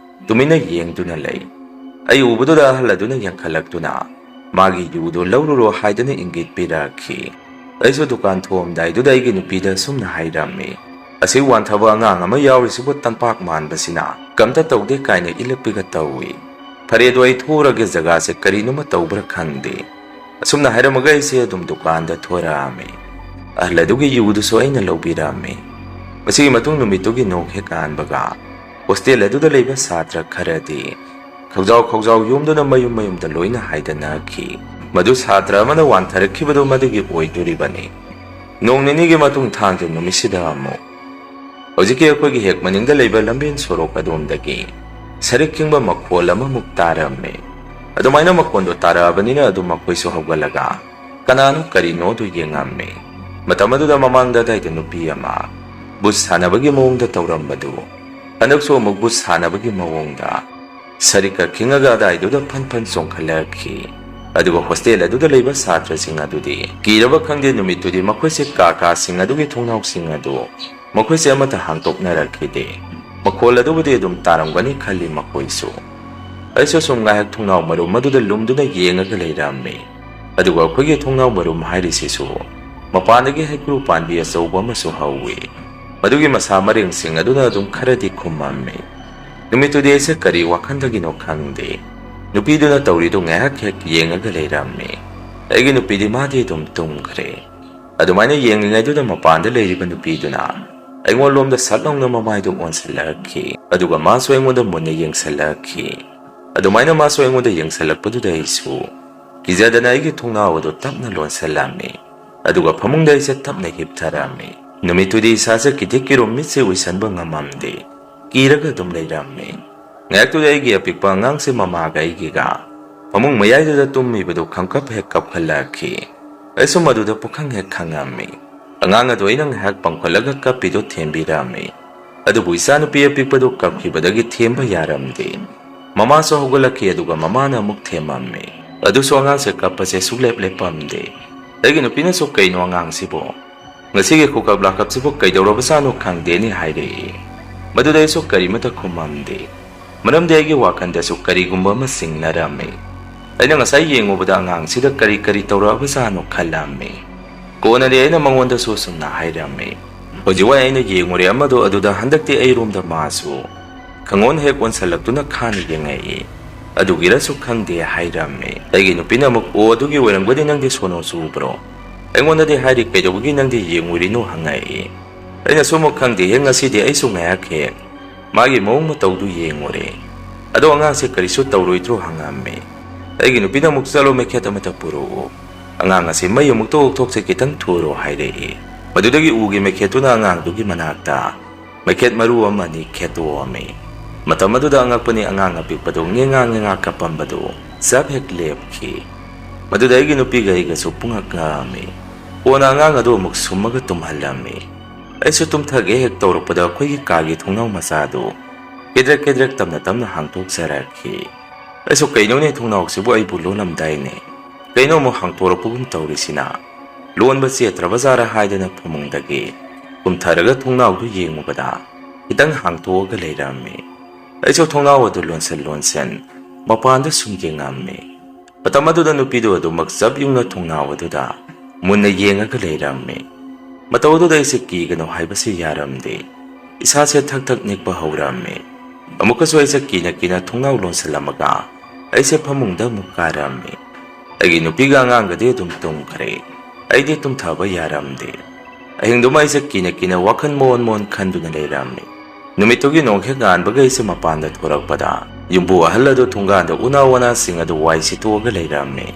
ꯇꯨꯃꯤꯟꯅ ꯌꯦꯡꯗꯨꯅ ꯂꯩ꯫ ꯑꯩ ꯎꯕꯗꯨꯗ ꯑꯍꯜ ꯑꯗꯨꯅ ꯌꯥꯡꯈꯠꯂꯛꯇꯨꯅ ꯃꯥꯒꯤ ꯌꯨꯗꯨ ꯂꯧꯔꯨꯔꯣ ꯍꯥꯏꯗꯨꯅ ꯏꯪꯒꯤꯠ ꯄꯤꯔꯛꯈꯤ꯫ ꯑꯩꯁꯨ ꯗꯨꯀꯥꯟ ꯊꯣꯛꯑꯝꯗꯥꯏꯗꯨꯗ ꯑꯩꯒꯤ ꯅꯨꯄꯤꯗ ꯑꯁꯨꯝꯅ ꯍꯥꯏꯔꯝꯃꯤ, "ꯑꯁꯤ ꯋꯥꯟꯊꯕ ꯑꯉꯥꯡ ꯑꯃ ꯌꯥꯎꯔꯤꯁꯤꯕꯨ ꯇꯝꯄꯥꯛ ꯃꯥꯟꯕꯁꯤꯅ ꯀꯝꯇ ꯇꯧꯗꯦ ꯀꯥꯏꯅ ꯏꯜꯂꯛꯄꯤꯒ ꯇꯧꯏ꯫ ꯐꯔꯦ, ꯑꯗꯣ ꯑꯩ ꯊꯣꯛꯎꯔꯒꯦ, ꯖꯒꯥꯁꯦ ꯀꯔꯤꯅꯣꯃ ꯇꯧꯕ꯭ꯔꯥ ꯈꯪꯗꯦ"꯫ ꯑꯁꯨꯝꯅ ꯍꯥꯏꯔꯝꯃꯒ ꯑꯩꯁꯦ ꯑꯗꯨꯝ ꯗꯨꯀꯥꯟꯗ ꯊꯣꯔꯛꯑꯝꯃꯤ꯫ ꯑꯍꯜ ꯑꯗꯨꯒꯤ ꯌꯨꯗꯨꯁꯨ ꯑꯩꯅ ꯂꯧꯕꯤꯔꯝꯃꯤ꯫ ꯃꯁꯤꯒꯤ ꯃꯇꯨꯡ ꯅꯨꯃꯤꯠꯇꯨꯒꯤ ꯅꯣꯡ ꯍꯦꯛ ꯉꯥꯟꯕꯒ ꯍꯣꯁꯇꯦꯜ ꯑꯗꯨꯗ ꯂꯩꯕ ꯁꯥꯇ꯭ꯔ ꯈꯔꯗꯤ ꯈꯧꯖꯥꯎ ꯈꯧꯖꯥꯎ ꯌꯣꯝꯗꯨꯅ ꯃꯌꯨꯝ ꯃꯌꯨꯝꯗ ꯂꯣꯏꯅ ꯍꯥꯏꯗꯅꯈꯤ꯫ ꯃꯗꯨ ꯁꯥꯇ꯭ꯔ ꯑꯃꯅ ꯋꯥꯟꯊꯔꯛꯈꯤꯕꯗꯨ ꯃꯗꯨꯒꯤ ꯑꯣꯏꯗꯣꯔꯤꯕꯅꯤ꯫ ꯅꯣꯡ ꯅꯤꯅꯤꯒꯤ ꯃꯇꯨꯡ ꯊꯥꯡꯖ ꯅꯨꯃꯤꯠꯁꯤꯗ ꯑꯃꯨꯛ ꯍꯧꯖꯤꯛꯀꯤ ꯑꯩꯈꯣꯏꯒꯤ ꯍꯦꯛ ꯃꯅꯤꯡꯗ ꯂꯩꯕ ꯂꯝꯕꯦꯟ ꯁꯣꯔꯣꯛ ꯑꯗꯣꯝꯗꯒꯤ ꯁꯔꯤꯛ ꯈꯤꯡꯕ ꯃꯈꯣꯜ ꯑꯃꯃꯨꯛ ꯇꯥꯔꯝꯃꯤ꯫ ꯑꯗꯨꯃꯥꯏꯅ ꯃꯈꯣꯟꯗꯣ ꯇꯥꯔꯛꯑꯕꯅꯤꯅ ꯑꯗꯨꯝ ꯃꯈꯣꯏꯁꯨ ꯍꯧꯒꯠꯂꯒ ꯀꯅꯥꯅꯣ ꯀꯔꯤꯅꯣꯗꯨ ꯌꯦꯡꯉꯝꯃꯤ꯫ ꯃꯇꯝ ꯑꯗꯨꯗ ꯃꯃꯥꯡꯗ ꯑꯗꯥꯏꯗ ꯅꯨꯄꯤ ꯑꯃ ꯕꯨꯠ ꯁꯥꯟꯅꯕꯒꯤ ꯃꯑꯣꯡꯗ ꯇꯧꯔꯝꯕꯗꯨ ꯍꯟꯗꯛꯁꯨ ꯑꯃꯨꯛ ꯕꯨꯠ ꯁꯥꯟꯅꯕꯒꯤ ꯃꯑꯣꯡꯗ ꯁꯔꯤꯛꯀ ꯈꯤꯡꯉꯒ ꯑꯗꯥꯏꯗꯨꯗ ꯐꯟ ꯐꯟ ꯆꯣꯡꯈꯠꯂꯛꯈꯤ꯫ ꯑꯗꯨꯒ ꯍꯣꯁꯇꯦꯜ ꯑꯗꯨꯗ ꯂꯩꯕ ꯁꯥꯇ꯭ꯔꯁꯤꯡ ꯑꯗꯨꯗꯤ ꯀꯤꯔꯕ ꯈꯪꯗꯦ, ꯅꯨꯃꯤꯠꯇꯨꯗꯤ ꯃꯈꯣꯏꯁꯦ ꯀꯥ ꯀꯥꯁꯤꯡ ꯑꯗꯨꯒꯤ ꯊꯣꯡꯅꯥꯎꯁꯤꯡ ꯑꯗꯨ ꯃꯈꯣꯏꯁꯦ ꯑꯃꯠꯇ ꯍꯥꯡꯗꯣꯛꯅꯔꯛꯈꯤꯗꯦ꯫ ꯃꯈꯣꯜ ꯑꯗꯨꯕꯨꯗꯤ ꯑꯗꯨꯝ ꯇꯥꯔꯝꯒꯅꯤ ꯈꯜꯂꯤ ꯃꯈꯣꯏꯁꯨ꯫ ꯑꯩꯁꯨ ꯁꯨꯝ ꯉꯥꯏꯍꯥꯛ ꯊꯣꯡꯅꯥꯎ ꯃꯔꯨꯝ ꯑꯗꯨꯗ ꯂꯨꯝꯗꯨꯅ ꯌꯦꯡꯉꯒ ꯂꯩꯔꯝꯃꯤ꯫ ꯑꯗꯨꯒ ꯑꯩꯈꯣꯏꯒꯤ ꯊꯣꯡꯅꯥꯎ ꯃꯔꯨꯝ ꯍꯥꯏꯔꯤꯁꯤꯁꯨ ꯃꯄꯥꯟꯗꯒꯤ ꯍꯩꯀ꯭ꯔꯨ ꯄꯥꯟꯕꯤ ꯑꯆꯧꯕ ꯑꯃꯁꯨ ꯍꯧꯏ꯫ ꯃꯗꯨꯒꯤ ꯃꯁꯥ ꯃꯔꯦꯡꯁꯤꯡ ꯑꯗꯨꯅ ꯑꯗꯨꯝ ꯈꯔꯗꯤ ꯈꯨꯝꯃꯝꯃꯤ꯫ ꯅꯨꯃꯤꯠꯇꯨꯗꯤ ꯑꯩꯁꯦ ꯀꯔꯤ ꯋꯥꯈꯜꯗꯒꯤꯅꯣ ꯈꯪꯗꯦ, ꯅꯨꯄꯤꯗꯨꯅ ꯇꯧꯔꯤꯗꯨ ꯉꯥꯏꯍꯥꯛ ꯍꯦꯛ ꯌꯦꯡꯉꯒ ꯂꯩꯔꯝꯃꯤ꯫ ꯑꯩꯒꯤ ꯅꯨꯄꯤꯗꯤ ꯃꯥꯗꯤ ꯑꯗꯨꯝ ꯇꯨꯝꯈ꯭ꯔꯦ꯫ ꯑꯗꯨꯃꯥꯏꯅ ꯌꯦꯡꯂꯤꯉꯩꯗꯨꯗ ꯃꯄꯥꯟꯗ ꯂꯩꯔꯤꯕ ꯅꯨꯄꯤꯗꯨꯅ ꯑꯩꯉꯣꯟꯂꯣꯝꯗ ꯁꯠ ꯂꯥꯎꯅ ꯃꯃꯥꯏꯗꯨ ꯑꯣꯟꯁꯤꯜꯂꯛꯈꯤ, ꯑꯗꯨꯒ ꯃꯥꯁꯨ ꯑꯩꯉꯣꯟꯗ ꯃꯨꯟꯅ ꯌꯦꯡꯁꯤꯜꯂꯛꯈꯤ꯫ ꯑꯗꯨꯃꯥꯏꯅ ꯃꯥꯁꯨ ꯑꯩꯉꯣꯟꯗ ꯌꯦꯡꯁꯤꯜꯂꯛꯄꯗꯨꯗ ꯑꯩꯁꯨ ꯀꯤꯖꯗꯅ ꯑꯩꯒꯤ ꯊꯣꯡꯅꯥꯎ ꯑꯗꯨ ꯇꯞꯅ ꯂꯣꯟꯁꯤꯜꯂꯝꯃꯤ꯫ ꯑꯗꯨꯒ ꯐꯃꯨꯡꯗ ꯑꯩꯁꯦ ꯇꯞꯅ ꯍꯤꯞꯊꯔꯝꯃꯤ꯫ ꯅꯨꯃꯤꯠꯇꯨꯗꯤ ꯏꯁꯥꯁꯦ ꯀꯤꯊꯤꯛ ꯀꯤꯔꯨꯝ ꯃꯤꯠꯁꯦ ꯎꯏꯁꯟꯕ ꯉꯝꯃꯝꯗꯦ꯫ ꯀꯤꯔꯒ ꯑꯗꯨꯝ ꯂꯩꯔꯝꯃꯤ꯫ ꯉꯥꯏꯍꯥꯛꯇꯨꯗ ꯑꯩꯒꯤ ꯑꯄꯤꯛꯄ ꯑꯉꯥꯡꯁꯦ ꯃꯃꯥꯒ ꯑꯩꯒꯤꯒ ꯐꯃꯨꯡ ꯃꯌꯥꯏꯗꯨꯗ ꯇꯨꯝꯃꯤꯕꯗꯨ ꯈꯪꯀꯞ ꯍꯦꯛ ꯀꯞꯈꯠꯂꯛꯈꯤ꯫ ꯑꯩꯁꯨ ꯃꯗꯨꯗ ꯄꯨꯈꯪ ꯍꯦꯛ ꯈꯪꯉꯝꯃꯤ꯫ ꯑꯉꯥꯡ ꯑꯗꯨ ꯑꯩꯅ ꯉꯥꯏꯍꯥꯛ ꯄꯝꯈꯠꯂꯒ ꯀꯞꯄꯤꯗꯨ ꯊꯦꯝꯕꯤꯔꯝꯃꯤ꯫ ꯑꯗꯨꯕꯨ ꯏꯆꯥꯅꯨꯄꯤ ꯑꯄꯤꯛꯄꯗꯨ ꯀꯞꯈꯤꯕꯗꯒꯤ ꯊꯦꯝꯕ ꯌꯥꯔꯝꯗꯦ꯫ ꯃꯃꯥꯁꯨ ꯍꯧꯒꯠꯂꯛꯈꯤ, ꯑꯗꯨꯒ ꯃꯃꯥꯅ ꯑꯃꯨꯛ ꯊꯦꯝꯃꯝꯃꯤ꯫ ꯑꯗꯨꯁꯨ ꯑꯉꯥꯡꯁꯦ ꯀꯞꯄꯁꯦ ꯁꯨꯛꯂꯦꯞ ꯂꯦꯞꯄꯝꯗꯦ꯫ ꯑꯩꯒꯤ ꯅꯨꯄꯤꯅꯁꯨ "ꯀꯩꯅꯣ ꯑꯉꯥꯡꯁꯤꯕꯣ? ꯉꯁꯤꯒꯤ ꯈꯨꯀꯞ ꯂꯥꯀꯞꯁꯤꯕꯨ ꯀꯩꯗꯧꯔꯕꯖꯥꯠꯅꯣ ꯈꯪꯗꯦꯅꯦ" ꯍꯥꯏꯔꯛꯏ꯫ ꯃꯗꯨꯗ ꯑꯩꯁꯨ ꯀꯔꯤꯃꯠꯇ ꯈꯨꯝꯃꯝꯗꯦ꯫ ꯃꯔꯝꯗꯤ ꯑꯩꯒꯤ ꯋꯥꯈꯜꯗꯁꯨ ꯀꯔꯤꯒꯨꯝꯕ ꯑꯃ ꯆꯤꯡꯅꯔꯝꯃꯤ꯫ ꯑꯩꯅ ꯉꯁꯥꯏ ꯌꯦꯡꯉꯨꯕꯗ ꯑꯉꯥꯡꯁꯤꯗ ꯀꯔꯤ ꯀꯔꯤ ꯇꯧꯔꯛꯑꯕꯖꯥꯠꯅꯣ ꯈꯜꯂꯝꯃꯤ꯫ ꯀꯣꯟꯅꯗꯤ ꯑꯩꯅ ꯃꯉꯣꯟꯗꯁꯨ ꯑꯁꯨꯝꯅ ꯍꯥꯏꯔꯝꯃꯤ, "ꯍꯧꯖꯤꯛ ꯋꯥꯏ ꯑꯩꯅ ꯌꯦꯡꯉꯨꯔꯦ ꯑꯃꯗꯣ, ꯑꯗꯨꯗ ꯍꯟꯗꯛꯇꯤ ꯑꯩꯔꯣꯝꯗ ꯃꯥꯁꯨ ꯈꯪꯉꯣꯟ ꯍꯦꯛ ꯑꯣꯟꯁꯜꯂꯛꯇꯨꯅ ꯈꯥꯅ ꯌꯦꯡꯉꯛꯏ꯫ ꯑꯗꯨꯒꯤꯔꯁꯨ ꯈꯪꯗꯦ" ꯍꯥꯏꯔꯝꯃꯤ꯫ ꯑꯩꯒꯤ ꯅꯨꯄꯤꯅ ꯑꯃꯨꯛ, "ꯑꯣ, ꯑꯗꯨꯒꯤ ꯑꯣꯏꯔꯝꯒꯅꯤ, ꯅꯪꯗꯤ ꯁꯣꯅꯣ ꯆꯨꯕ꯭ꯔꯣ? ꯑꯩꯉꯣꯟꯗꯗꯤ ꯍꯥꯏꯔꯤ ꯀꯩꯗꯧꯕꯒꯤ ꯅꯪꯗꯤ ꯌꯦꯡꯉꯨꯔꯤꯅꯣ?" ꯍꯪꯉꯛꯏ꯫ ꯑꯩꯅꯁꯨ ꯑꯃꯨꯛ, "ꯈꯪꯗꯦꯍꯦ, ꯉꯁꯤꯗꯤ ꯑꯩꯁꯨ ꯉꯥꯏꯍꯥꯛ ꯍꯦꯛ ꯃꯥꯒꯤ ꯃꯑꯣꯡ ꯃꯇꯧꯗꯨ ꯌꯦꯡꯉꯨꯔꯦ꯫ ꯑꯗꯣ ꯑꯉꯥꯡꯁꯦ ꯀꯔꯤꯁꯨ ꯇꯧꯔꯣꯏꯗ꯭ꯔꯣ?" ꯍꯪꯉꯝꯃꯤ꯫ ꯑꯩꯒꯤ ꯅꯨꯄꯤꯅ ꯑꯃꯨꯛ, "ꯆꯠꯂꯣ, ꯃꯩꯈꯦꯠ ꯑꯃꯇ ꯄꯨꯔꯛꯎ꯫ ꯑꯉꯥꯡ ꯑꯁꯤ ꯃꯩ ꯑꯃꯨꯛꯇ ꯑꯣꯛꯊꯣꯛꯁꯦ, ꯈꯤꯇꯪ ꯊꯨꯔꯣ" ꯍꯥꯏꯔꯛꯏ꯫ ꯃꯗꯨꯗꯒꯤ ꯎꯒꯤ ꯃꯩꯈꯦꯠꯇꯨꯅ ꯑꯉꯥꯡꯗꯨꯒꯤ ꯃꯅꯥꯛꯇ ꯃꯩꯈꯦꯠ ꯃꯔꯨ ꯑꯃ ꯑꯅꯤ ꯈꯦꯠꯇꯣꯛꯑꯝꯃꯤ꯫ ꯃꯇꯝ ꯑꯗꯨꯗ ꯑꯉꯛꯄꯅꯤ, ꯑꯉꯥꯡ ꯑꯄꯤꯛꯄꯗꯨ ꯉꯦꯉꯥ ꯉꯦꯉꯥ ꯀꯞꯄꯝꯕꯗꯨ ꯆꯞ ꯍꯦꯛ ꯂꯦꯞꯈꯤ꯫ ꯃꯗꯨꯗ ꯑꯩꯒꯤ ꯅꯨꯄꯤꯒ ꯑꯩꯒꯁꯨ ꯄꯨꯡꯉꯛ ꯉꯛꯑꯝꯃꯤ꯫ ꯀꯣꯟꯅ ꯑꯉꯥꯡ ꯑꯗꯨ ꯑꯃꯨꯛ ꯁꯨꯝꯃꯒ ꯇꯨꯝꯍꯜꯂꯝꯃꯤ꯫ ꯑꯩꯁꯨ ꯇꯨꯝꯊꯒꯦ ꯍꯦꯛ ꯇꯧꯔꯛꯄꯗ ꯑꯩꯈꯣꯏꯒꯤ ꯀꯥꯒꯤ ꯊꯣꯡꯅꯥꯎ ꯃꯆꯥꯗꯨ ꯀꯦꯗ꯭ꯔꯦꯛ ꯀꯦꯗ꯭ꯔꯦꯛ ꯇꯞꯅ ꯇꯞꯅ ꯍꯥꯡꯗꯣꯛꯆꯔꯛꯈꯤ꯫ ꯑꯩꯁꯨ, "ꯀꯩꯅꯣꯅꯦ, ꯊꯣꯡꯅꯥꯎꯁꯤꯕꯨ ꯑꯩꯕꯨ ꯂꯣꯜꯂꯝꯗꯥꯏꯅꯦ? ꯀꯩꯅꯣ ꯑꯃꯨꯛ ꯍꯥꯡꯇꯣꯔꯛꯄꯒꯨꯝ ꯇꯧꯔꯤꯁꯤꯅ? ꯂꯣꯟꯕ ꯆꯦꯠꯇ꯭ꯔꯕꯖꯥꯔ?" ꯍꯥꯏꯗꯅ ꯐꯃꯨꯡꯗꯒꯤ ꯀꯨꯝꯊꯔꯒ ꯊꯣꯡꯅꯥꯎꯗꯨ ꯌꯦꯡꯉꯨꯕꯗ ꯈꯤꯇꯪ ꯍꯥꯡꯇꯣꯛꯑꯒ ꯂꯩꯔꯝꯃꯤ꯫ ꯑꯩꯁꯨ ꯊꯣꯡꯅꯥꯎ ꯑꯗꯨ ꯂꯣꯟꯁꯤꯟ ꯂꯣꯟꯁꯤꯟ ꯃꯄꯥꯟꯗ ꯁꯨꯝ ꯌꯦꯡꯉꯝꯃꯤ꯫ ꯃꯇꯝ ꯑꯗꯨꯗ ꯅꯨꯄꯤꯗꯨ ꯑꯗꯨꯃꯛ ꯆꯞ ꯌꯨꯡꯅ ꯊꯣꯡꯅꯥꯎ ꯑꯗꯨꯗ ꯃꯨꯟꯅ ꯌꯦꯡꯉꯒ ꯂꯩꯔꯝꯃꯤ꯫ ꯃꯇꯧ ꯑꯗꯨꯗ ꯑꯩꯁꯦ ꯀꯤꯒꯅꯨ ꯍꯥꯏꯕꯁꯤ ꯌꯥꯔꯝꯗꯦ꯫ ꯏꯁꯥꯁꯦ ꯊꯛ ꯊꯛ ꯅꯤꯛꯄ ꯍꯧꯔꯝꯃꯤ꯫ ꯑꯃꯨꯛꯀꯁꯨ ꯑꯩꯁꯦ ꯀꯤꯅ ꯀꯤꯅ ꯊꯣꯡꯅꯥꯎ ꯂꯣꯟꯁꯤꯜꯂꯝꯃꯒ ꯑꯩꯁꯦ ꯐꯃꯨꯡꯗ ꯑꯃꯨꯛ ꯀꯥꯔꯝꯃꯤ꯫ ꯑꯩꯒꯤ ꯅꯨꯄꯤꯒ ꯑꯉꯥꯡꯒꯗꯤ ꯑꯗꯨꯝ ꯇꯨꯝꯈ꯭ꯔꯦ꯫ ꯑꯩꯗꯤ ꯇꯨꯝꯊꯕ ꯌꯥꯔꯝꯗꯦ꯫ ꯑꯍꯤꯡꯗꯨꯃ ꯑꯩꯁꯦ ꯀꯤꯅ ꯀꯤꯅ ꯋꯥꯈꯜ ꯃꯑꯣꯟ ꯃꯑꯣꯟ ꯈꯟꯗꯨꯅ ꯂꯩꯔꯝꯃꯤ꯫ ꯅꯨꯃꯤꯠꯇꯨꯒꯤ ꯅꯣꯡ ꯍꯦꯛ ꯉꯥꯟꯕꯒ ꯑꯩꯁꯦ ꯃꯄꯥꯟꯗ ꯊꯣꯔꯛꯄꯗ ꯌꯨꯝꯕꯨ ꯑꯍꯜ ꯑꯗꯨ ꯊꯣꯡꯒꯥꯟꯗ ꯎꯅꯥ ꯋꯥꯅꯥꯁꯤꯡ ꯑꯗꯨ ꯋꯥꯏ ꯁꯤꯠꯇꯣꯛꯑꯒ ꯂꯩꯔꯝꯃꯤ꯫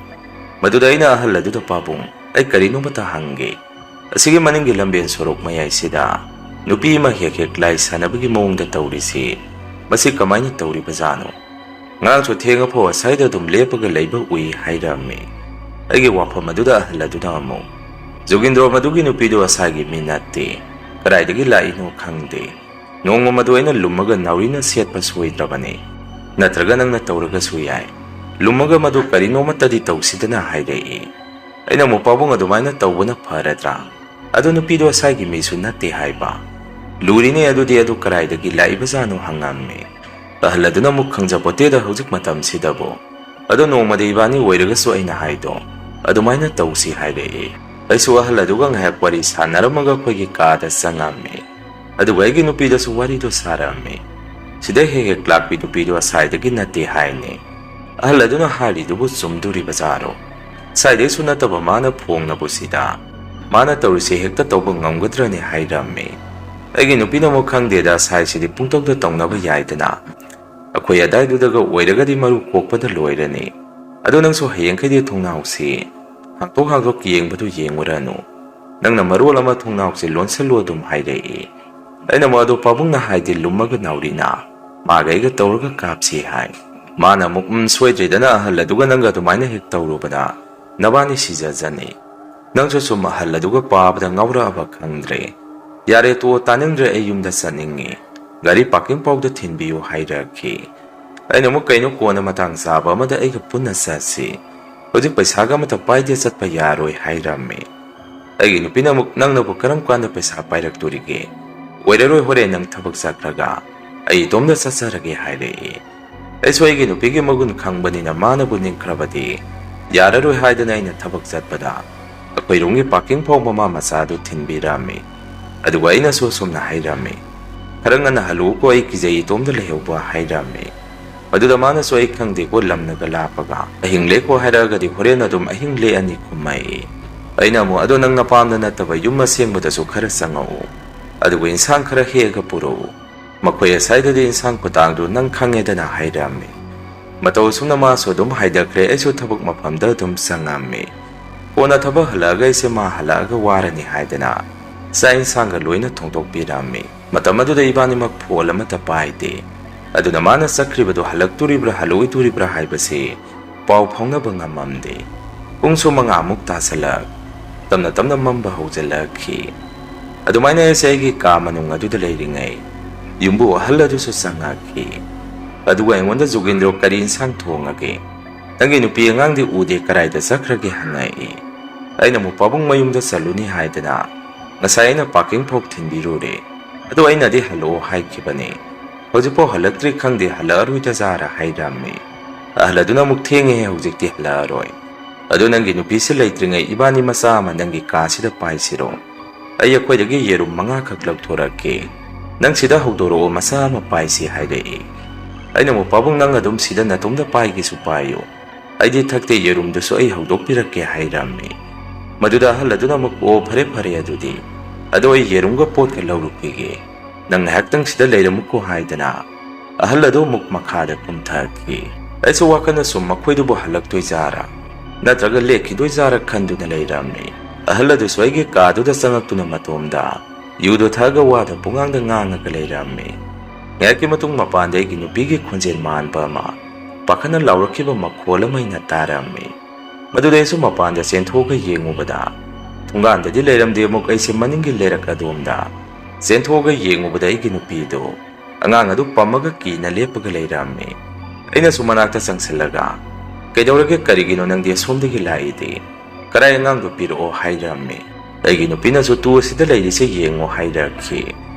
ꯃꯗꯨꯗ ꯑꯩꯅ ꯑꯍꯜ ꯑꯗꯨꯗ, "ꯄꯥꯕꯨꯡ, ꯑꯩ ꯀꯔꯤꯅꯣꯃꯇ ꯍꯪꯒꯦ꯫ ꯑꯁꯤꯒꯤ ꯃꯅꯤꯡꯒꯤ ꯂꯝꯕꯦꯟ ꯁꯣꯔꯣꯛ ꯃꯌꯥꯏꯁꯤꯗ ꯅꯨꯄꯤ ꯑꯃ ꯍꯦꯛ ꯍꯦꯛ ꯂꯥꯏ ꯁꯥꯟꯅꯕꯒꯤ ꯃꯑꯣꯡꯗ ꯇꯧꯔꯤꯁꯤ, ꯃꯁꯤ ꯀꯃꯥꯏꯅ ꯇꯧꯔꯤꯕꯖꯥꯠꯅꯣ? ꯉꯔꯥꯡꯁꯨ ꯊꯦꯡꯉꯐꯥꯎ ꯑꯁꯥꯏꯗ ꯑꯗꯨꯝ ꯂꯦꯞꯄꯒ ꯂꯩꯕ ꯎꯏ" ꯍꯥꯏꯔꯝꯃꯤ꯫ ꯑꯩꯒꯤ ꯋꯥꯐꯝ ꯑꯗꯨꯗ ꯑꯍꯜ ꯑꯗꯨꯅ ꯑꯃꯨꯛ, "ꯖꯣꯒꯤꯟꯗ꯭ꯔꯣ, ꯃꯗꯨꯒꯤ ꯅꯨꯄꯤꯗꯨ ꯑꯁꯥꯏꯒꯤ ꯃꯤ ꯅꯠꯇꯦ꯫ ꯀꯗꯥꯏꯗꯒꯤ ꯂꯥꯛꯏꯅꯣ ꯈꯪꯗꯦ꯫ ꯅꯣꯡꯃ ꯃꯗꯨ ꯑꯩꯅ ꯂꯨꯝꯃꯒ ꯅꯥꯎꯔꯤꯅ ꯁꯦꯠꯄ ꯁꯣꯏꯗ꯭ꯔꯕꯅꯤ꯫ ꯅꯠꯇ꯭ꯔꯒ ꯅꯪꯅ ꯇꯧꯔꯒꯁꯨ ꯌꯥꯏ꯫ ꯂꯨꯝꯃꯒ ꯃꯗꯨ ꯀꯔꯤꯅꯣꯃꯠꯇꯗꯤ ꯇꯧꯁꯤꯗꯅ" ꯍꯥꯏꯔꯛꯏ꯫ ꯑꯩꯅ ꯑꯃꯨꯛ, "ꯄꯥꯕꯨꯡ, ꯑꯗꯨꯃꯥꯏꯅ ꯇꯧꯕꯅ ꯐꯔꯗ꯭ꯔꯥ? ꯑꯗꯨ ꯅꯨꯄꯤꯗꯣ ꯑꯁꯥꯏꯒꯤ ꯃꯤꯁꯨ ꯅꯠꯇꯦ ꯍꯥꯏꯕ꯫ ꯂꯨꯔꯤꯅꯦ ꯑꯗꯨꯗꯤ, ꯑꯗꯨ ꯀꯗꯥꯏꯗꯒꯤ ꯂꯥꯛꯏꯕꯖꯥꯠꯅꯣ?" ꯍꯪꯉꯝꯃꯤ꯫ ꯑꯍꯜ ꯑꯗꯨꯅ ꯑꯃꯨꯛ, "ꯈꯪꯖꯄꯣꯠꯇꯦꯗ ꯍꯧꯖꯤꯛ ꯃꯇꯝꯁꯤꯗꯕꯨ꯫ ꯑꯗꯣ ꯅꯣꯡꯃꯗꯤ ꯏꯕꯥꯅꯤ ꯑꯣꯏꯔꯒꯁꯨ ꯑꯩꯅ ꯍꯥꯏꯗꯣ ꯑꯗꯨꯃꯥꯏꯅ ꯇꯧꯁꯤ" ꯍꯥꯏꯔꯛꯏ꯫ ꯑꯩꯁꯨ ꯑꯍꯜ ꯑꯗꯨꯒ ꯉꯥꯏꯍꯥꯛ ꯋꯥꯔꯤ ꯁꯥꯟꯅꯔꯝꯃꯒ ꯑꯩꯈꯣꯏꯒꯤ ꯀꯥꯗ ꯆꯪꯉꯝꯃꯤ꯫ ꯑꯗꯨꯒ ꯑꯩꯒꯤ ꯅꯨꯄꯤꯗꯁꯨ ꯋꯥꯔꯤꯗꯣ ꯁꯥꯔꯝꯃꯤ꯫ "ꯁꯤꯗ ꯍꯦꯛ ꯍꯦꯛ ꯂꯥꯛꯄꯤ ꯅꯨꯄꯤꯗꯣ ꯑꯁꯥꯏꯗꯒꯤ ꯅꯠꯇꯦ ꯍꯥꯏꯅꯦ꯫ ꯑꯍꯜ ꯑꯗꯨꯅ ꯍꯥꯏꯔꯤꯗꯨꯕꯨ ꯆꯨꯝꯗꯣꯔꯤꯕꯖꯥꯔꯣ? ꯁꯥꯏꯗꯩꯁꯨ ꯅꯠꯇꯕ ꯃꯥꯅ ꯐꯣꯡꯅꯕꯨ ꯁꯤꯗ꯫ ꯃꯥꯅ ꯇꯧꯔꯤꯁꯦ ꯍꯦꯛꯇ ꯇꯧꯕ ꯉꯝꯒꯗ꯭ꯔꯅꯦ?" ꯍꯥꯏꯔꯝꯃꯤ꯫ ꯑꯩꯒꯤ ꯅꯨꯄꯤꯅ ꯑꯃꯨꯛ, "ꯈꯪꯗꯦꯗ, ꯁꯥꯏꯁꯤꯗꯤ ꯄꯨꯡꯇꯧꯗ ꯇꯧꯅꯕ ꯌꯥꯏꯗꯅ꯫ ꯑꯩꯈꯣꯏ ꯑꯗꯥꯏꯗꯨꯗꯒ ꯑꯣꯏꯔꯒꯗꯤ ꯃꯔꯨ ꯀꯣꯛꯄꯗ ꯂꯣꯏꯔꯅꯤ꯫ ꯑꯗꯣ ꯅꯪꯁꯨ ꯍꯌꯦꯡꯈꯩꯗꯤ ꯊꯣꯡꯅꯥꯎꯁꯤ ꯍꯥꯡꯇꯣꯛ ꯍꯥꯡꯇꯣꯛ ꯌꯦꯡꯕꯗꯨ ꯌꯦꯡꯉꯨꯔꯅꯨ꯫ ꯅꯪꯅ ꯃꯔꯣꯜ ꯑꯃ ꯊꯣꯡꯅꯥꯎꯁꯤ ꯂꯣꯟꯁꯜꯂꯨ" ꯑꯗꯨꯝ ꯍꯥꯏꯔꯛꯏ꯫ ꯑꯩꯅ ꯑꯃꯨꯛ, "ꯑꯗꯣ ꯄꯥꯕꯨꯡꯅ ꯍꯥꯏꯗꯤ ꯂꯨꯝꯃꯒ ꯅꯥꯎꯔꯤꯅ ꯃꯥꯒ ꯑꯩꯒ ꯇꯧꯔꯒ ꯀꯥꯞꯁꯤ ꯍꯥꯏ"꯫ ꯃꯥꯅ ꯑꯃꯨꯛ, "ꯎꯝ, ꯁꯣꯏꯗ꯭ꯔꯦꯗꯅ, ꯑꯍꯜ ꯑꯗꯨꯒ ꯅꯪꯒ ꯑꯗꯨꯃꯥꯏꯅ ꯍꯦꯛ ꯇꯧꯔꯨꯕꯗ ꯅꯕꯥꯅꯤ ꯁꯤꯖꯖꯅꯤ꯫ ꯅꯪꯁꯨ ꯁꯨꯝ ꯑꯍꯜ ꯑꯗꯨꯒ ꯄꯥꯕꯗ ꯉꯥꯎꯔꯛꯑꯕ ꯈꯪꯗ꯭ꯔꯦ꯫ ꯌꯥꯔꯦ, ꯇꯣꯛꯑꯣ, ꯇꯥꯅꯤꯡꯗ꯭ꯔꯦ, ꯑꯩ ꯌꯨꯝꯗ ꯆꯠꯅꯤꯡꯉꯤ꯫ ꯒꯥꯔꯤ ꯄꯥꯔꯀꯤꯡ ꯐꯥꯎꯗ ꯊꯤꯟꯕꯤꯌꯨ" ꯍꯥꯏꯔꯛꯈꯤ꯫ ꯑꯩꯅ ꯑꯃꯨꯛ, "ꯀꯩꯅꯣ, ꯀꯣꯟꯅ ꯃꯇꯥꯡ ꯆꯥꯕ ꯑꯃꯗ ꯑꯩꯒ ꯄꯨꯟꯅ ꯆꯠꯁꯤ꯫ ꯍꯧꯖꯤꯛ ꯄꯩꯁꯥꯒ ꯑꯃꯠꯇ ꯄꯥꯏꯗꯦ, ꯆꯠꯄ ꯌꯥꯔꯣꯏ" ꯍꯥꯏꯔꯝꯃꯤ꯫ ꯑꯩꯒꯤ ꯅꯨꯄꯤꯅ ꯑꯃꯨꯛ, "ꯅꯪꯅꯕꯨ ꯀꯔꯝ ꯀꯥꯟꯗ ꯄꯩꯁꯥ ꯄꯥꯏꯔꯛꯇꯣꯔꯤꯒꯦ? "ꯑꯣꯏꯔꯔꯣꯏ, ꯍꯣꯔꯦꯟ ꯅꯪ ꯊꯕꯛ ꯆꯠꯈ꯭ꯔꯒ ꯑꯩ ꯏꯇꯣꯝꯇ ꯆꯠꯆꯔꯒꯦ" ꯍꯥꯏꯔꯛꯏ꯫ ꯑꯩꯁꯨ ꯑꯩꯒꯤ ꯅꯨꯄꯤꯒꯤ ꯃꯒꯨꯟ ꯈꯪꯕꯅꯤꯅ ꯃꯥꯅꯕꯨ ꯅꯤꯡꯈ꯭ꯔꯕꯗꯤ ꯌꯥꯔꯔꯣꯏ ꯍꯥꯏꯗꯅ ꯑꯩꯅ ꯊꯕꯛ ꯆꯠꯄꯗ ꯑꯩꯈꯣꯏ ꯔꯨꯝꯒꯤ ꯄꯥꯔꯀꯤꯡ ꯐꯥꯎꯕ ꯃꯥ ꯃꯆꯥꯗꯨ ꯊꯤꯟꯕꯤꯔꯝꯃꯤ꯫ ꯑꯗꯨꯒ ꯑꯩꯅꯁꯨ ꯑꯁꯨꯝꯅ ꯍꯥꯏꯔꯝꯃꯤ, "ꯈꯔ ꯉꯟꯅ ꯍꯜꯂꯛꯎꯀꯣ, ꯑꯩ ꯀꯤꯖꯩ ꯏꯇꯣꯝꯇ ꯂꯩꯍꯧꯕ" ꯍꯥꯏꯔꯝꯃꯤ꯫ ꯃꯗꯨꯗ ꯃꯥꯅꯁꯨ, "ꯑꯩ ꯈꯪꯗꯦꯀꯣ, ꯂꯝꯅꯒ ꯂꯥꯞꯄꯒ, ꯑꯍꯤꯡ ꯂꯦꯛꯀꯣ ꯍꯥꯏꯔꯛꯑꯒꯗꯤ ꯍꯣꯔꯦꯟ ꯑꯗꯨꯝ ꯑꯍꯤꯡ ꯂꯦꯛꯑꯅꯤ" ꯈꯨꯝꯃꯛꯏ꯫ ꯑꯩꯅ ꯑꯃꯨꯛ, "ꯑꯗꯣ ꯅꯪ ꯅꯄꯥꯝꯗ ꯅꯠꯇꯕ ꯌꯨꯝ ꯑꯁꯦꯡꯕꯗꯁꯨ ꯈꯔ ꯆꯪꯉꯛꯎ, ꯑꯗꯨꯒ ꯏꯟꯁꯥꯡ ꯈꯔ ꯍꯦꯛꯑꯒ ꯄꯨꯔꯛꯎ, ꯃꯈꯣꯏ ꯑꯁ꯭ꯋꯥꯏꯗꯗꯤ ꯏꯟꯁꯥꯡ ꯈꯨꯇꯥꯡꯗꯨ ꯅꯪ ꯈꯪꯉꯦꯗꯅ" ꯍꯥꯏꯔꯝꯃꯤ꯫ ꯃꯇꯧ ꯑꯁꯨꯝꯅ ꯃꯥꯁꯨ ꯑꯗꯨꯝ ꯍꯥꯏꯊꯈ꯭ꯔꯦ, ꯑꯩꯁꯨ ꯊꯕꯛ ꯃꯐꯝꯗ ꯑꯗꯨꯝ ꯆꯪꯉꯝꯃꯤ꯫ ꯀꯣꯟꯅ ꯊꯕꯛ ꯍꯜꯂꯛꯑꯒ ꯑꯩꯁꯦ ꯃꯥ ꯍꯜꯂꯛꯑꯒ ꯋꯥꯔꯅꯤ ꯍꯥꯏꯗꯅ ꯆꯥꯛ ꯏꯟꯁꯥꯡꯒ ꯂꯣꯏꯅ ꯊꯣꯡꯗꯣꯛꯄꯤꯔꯝꯃꯤ꯫ ꯃꯇꯝ ꯑꯗꯨꯗ ꯏꯕꯥꯅꯤꯃꯛ ꯐꯣꯟ ꯑꯃꯠꯇ ꯄꯥꯏꯗꯦ꯫ ꯑꯗꯨꯅ ꯃꯥꯅ ꯆꯠꯈ꯭ꯔꯤꯕꯗꯨ ꯍꯜꯂꯛꯇꯣꯔꯤꯕ꯭ꯔꯥ ꯍꯜꯂꯛꯑꯣꯏꯗꯣꯔꯤꯕ꯭ꯔꯥ ꯍꯥꯏꯕꯁꯤ ꯄꯥꯎ ꯐꯥꯎꯅꯕ ꯉꯝꯃꯝꯗꯦ꯫ ꯄꯨꯡꯁꯨ ꯃꯉꯥꯃꯨꯛ ꯇꯥꯁꯜꯂꯛ, ꯇꯞꯅ ꯇꯞꯅ ꯃꯝꯕ ꯍꯧꯖꯤꯜꯂꯛꯈꯤ꯫ ꯑꯗꯨꯃꯥꯏꯅ ꯑꯩꯁꯦ ꯑꯩꯒꯤ ꯀꯥ ꯃꯅꯨꯡ ꯑꯗꯨꯗ ꯂꯩꯔꯤꯉꯩ, ꯌꯨꯝꯕꯨ ꯑꯍꯜ ꯑꯗꯨꯁꯨ ꯆꯪꯉꯛꯈꯤ꯫ ꯑꯗꯨꯒ ꯑꯩꯉꯣꯟꯗ, "ꯖꯨꯒꯦꯟꯗ꯭ꯔꯣ, ꯀꯔꯤ ꯏꯟꯁꯥꯡ ꯊꯣꯡꯉꯒꯦ? ꯅꯪꯒꯤ ꯅꯨꯄꯤ ꯑꯉꯥꯡꯗꯤ ꯎꯗꯦ, ꯀꯔꯥꯏꯗ ꯆꯠꯈ꯭ꯔꯒꯦ?" ꯍꯪꯉꯛꯏ꯫ ꯑꯩꯅ ꯑꯃꯨꯛ, "ꯄꯥꯕꯨꯡ ꯃꯌꯨꯝꯗ ꯆꯠꯂꯨꯅꯤ ꯍꯥꯏꯗꯅ ꯉꯁꯥꯏ ꯑꯩꯅ ꯄꯥꯔꯀꯤꯡ ꯐꯥꯎ ꯊꯤꯟꯕꯤꯔꯨꯔꯦ꯫ ꯑꯗꯣ ꯑꯩꯅꯗꯤ ꯍꯜꯂꯛꯑꯣ ꯍꯥꯏꯈꯤꯕꯅꯤ꯫ ꯍꯧꯖꯤꯛꯐꯥꯎ ꯍꯜꯂꯛꯇ꯭ꯔꯤ, ꯈꯪꯗꯦ ꯍꯜꯂꯛꯑꯔꯣꯏꯗꯖꯥꯔꯥ" ꯍꯥꯏꯔꯝꯃꯤ꯫ ꯑꯍꯜ ꯑꯗꯨꯅ ꯑꯃꯨꯛ, "ꯊꯦꯡꯉꯦꯍꯦ, ꯍꯧꯖꯤꯛꯇꯤ ꯍꯜꯂꯛꯑꯔꯣꯏ꯫ ꯑꯗꯨ ꯅꯪꯒꯤ ꯅꯨꯄꯤꯁꯤ ꯂꯩꯇ꯭ꯔꯤꯉꯩ ꯏꯕꯥꯅꯤ ꯃꯆꯥ ꯑꯃ ꯅꯪꯒꯤ ꯀꯥꯁꯤꯗ ꯄꯥꯏꯁꯤꯔꯣ? ꯑꯩ ꯑꯩꯈꯣꯏꯗꯒꯤ ꯌꯦꯔꯨꯝ ꯃꯉꯥꯈꯛ ꯂꯧꯊꯣꯔꯛꯀꯦ꯫ ꯅꯪ ꯁꯤꯗ ꯍꯧꯗꯣꯔꯛꯑꯣ, ꯃꯆꯥ ꯑꯃ ꯄꯥꯏꯁꯤ" ꯍꯥꯏꯔꯛꯏ꯫ ꯑꯩꯅ ꯑꯃꯨꯛ, "ꯄꯥꯕꯨꯡ, ꯅꯪ ꯑꯗꯨꯝ ꯁꯤꯗ ꯅꯇꯣꯝꯗ ꯄꯥꯏꯒꯦꯁꯨ ꯄꯥꯏꯌꯨ꯫ ꯑꯩꯗꯤ ꯊꯛꯇꯦ, ꯌꯦꯔꯨꯝꯗꯨꯁꯨ ꯑꯩ ꯍꯧꯗꯣꯛꯄꯤꯔꯛꯀꯦ" ꯍꯥꯏꯔꯝꯃꯤ꯫ ꯃꯗꯨꯗ ꯑꯍꯜ ꯑꯗꯨꯅ ꯑꯃꯨꯛ, "ꯑꯣ, ꯐꯔꯦ ꯐꯔꯦ ꯑꯗꯨꯗꯤ꯫ ꯑꯗꯣ ꯑꯩ ꯌꯦꯔꯨꯝꯒ ꯄꯣꯠꯀ ꯂꯧꯔꯨꯈꯤꯒꯦ꯫ ꯅꯪ ꯉꯥꯏꯍꯥꯛꯇꯪ ꯁꯤꯗ ꯂꯩꯔꯝꯃꯨꯀꯣ" ꯍꯥꯏꯗꯅ ꯑꯍꯜ ꯑꯗꯨ ꯑꯃꯨꯛ ꯃꯈꯥꯗ ꯀꯨꯝꯊꯈꯤ꯫ ꯑꯩꯁꯨ ꯋꯥꯈꯜꯅ ꯁꯨꯝ ꯃꯈꯣꯏꯗꯨꯕꯨ ꯍꯜꯂꯛꯇꯣꯏꯖꯥꯔꯥ ꯅꯠꯇ꯭ꯔꯒ ꯂꯦꯛꯈꯤꯗꯣꯏꯖꯥꯔꯥ ꯈꯟꯗꯨꯅ ꯂꯩꯔꯝꯃꯤ꯫ ꯑꯍꯜ ꯑꯗꯨꯁꯨ ꯑꯩꯒꯤ ꯀꯥꯗꯨꯗ ꯆꯪꯉꯛꯇꯨꯅ ꯃꯇꯣꯝꯗ ꯌꯨꯗꯨ ꯊꯛꯑꯒ ꯋꯥꯗ ꯄꯨꯡꯉꯥꯡꯗ ꯉꯥꯡꯉꯒ ꯂꯩꯔꯝꯃꯤ꯫ ꯉꯥꯏꯍꯥꯛꯀꯤ ꯃꯇꯨꯡ ꯃꯄꯥꯟꯗ ꯑꯩꯒꯤ ꯅꯨꯄꯤꯒꯤ ꯈꯣꯟꯖꯦꯜ ꯃꯥꯟꯕ ꯑꯃ, ꯄꯥꯈꯠꯅ ꯂꯥꯎꯔꯛꯈꯤꯕ ꯃꯈꯣꯜ ꯑꯃ ꯑꯩꯅ ꯇꯥꯔꯝꯃꯤ꯫ ꯃꯗꯨꯗ ꯑꯩꯁꯨ ꯃꯄꯥꯟꯗ ꯆꯦꯟꯊꯣꯛꯑꯒ ꯌꯦꯡꯉꯨꯕꯗ, ꯊꯣꯡꯒꯥꯟꯗꯗꯤ ꯂꯩꯔꯝꯗꯦ꯫ ꯑꯃꯨꯛ ꯑꯩꯁꯦ ꯃꯅꯤꯡꯒꯤ ꯂꯩꯔꯛ ꯑꯗꯣꯝꯗ ꯆꯦꯟꯊꯣꯛꯑꯒ ꯌꯦꯡꯉꯨꯕꯗ, ꯑꯩꯒꯤ ꯅꯨꯄꯤꯗꯨ ꯑꯉꯥꯡ ꯑꯗꯨ ꯄꯝꯃꯒ ꯀꯤꯅ ꯂꯦꯞꯄꯒ ꯂꯩꯔꯝꯃꯤ꯫ ꯑꯩꯅꯁꯨ ꯃꯅꯥꯛꯇ ꯆꯪꯁꯤꯜꯂꯒ, "ꯀꯩꯗꯧꯔꯒꯦ? ꯀꯔꯤꯒꯤꯅꯣ ꯅꯪꯗꯤ ꯑꯁꯣꯝꯗꯒꯤ ꯂꯥꯛꯏꯗꯤ? ꯀꯔꯥꯏ ꯑꯉꯥꯡꯗꯨ ꯄꯤꯔꯛꯑꯣ" ꯍꯥꯏꯔꯝꯃꯤ꯫ ꯑꯩꯒꯤ ꯅꯨꯄꯤꯅꯁꯨ, "ꯇꯨ ꯑꯁꯤꯗ ꯂꯩꯔꯤꯁꯦ ꯌꯦꯡꯉꯣ" ꯍꯥꯏꯔꯛꯈꯤ꯫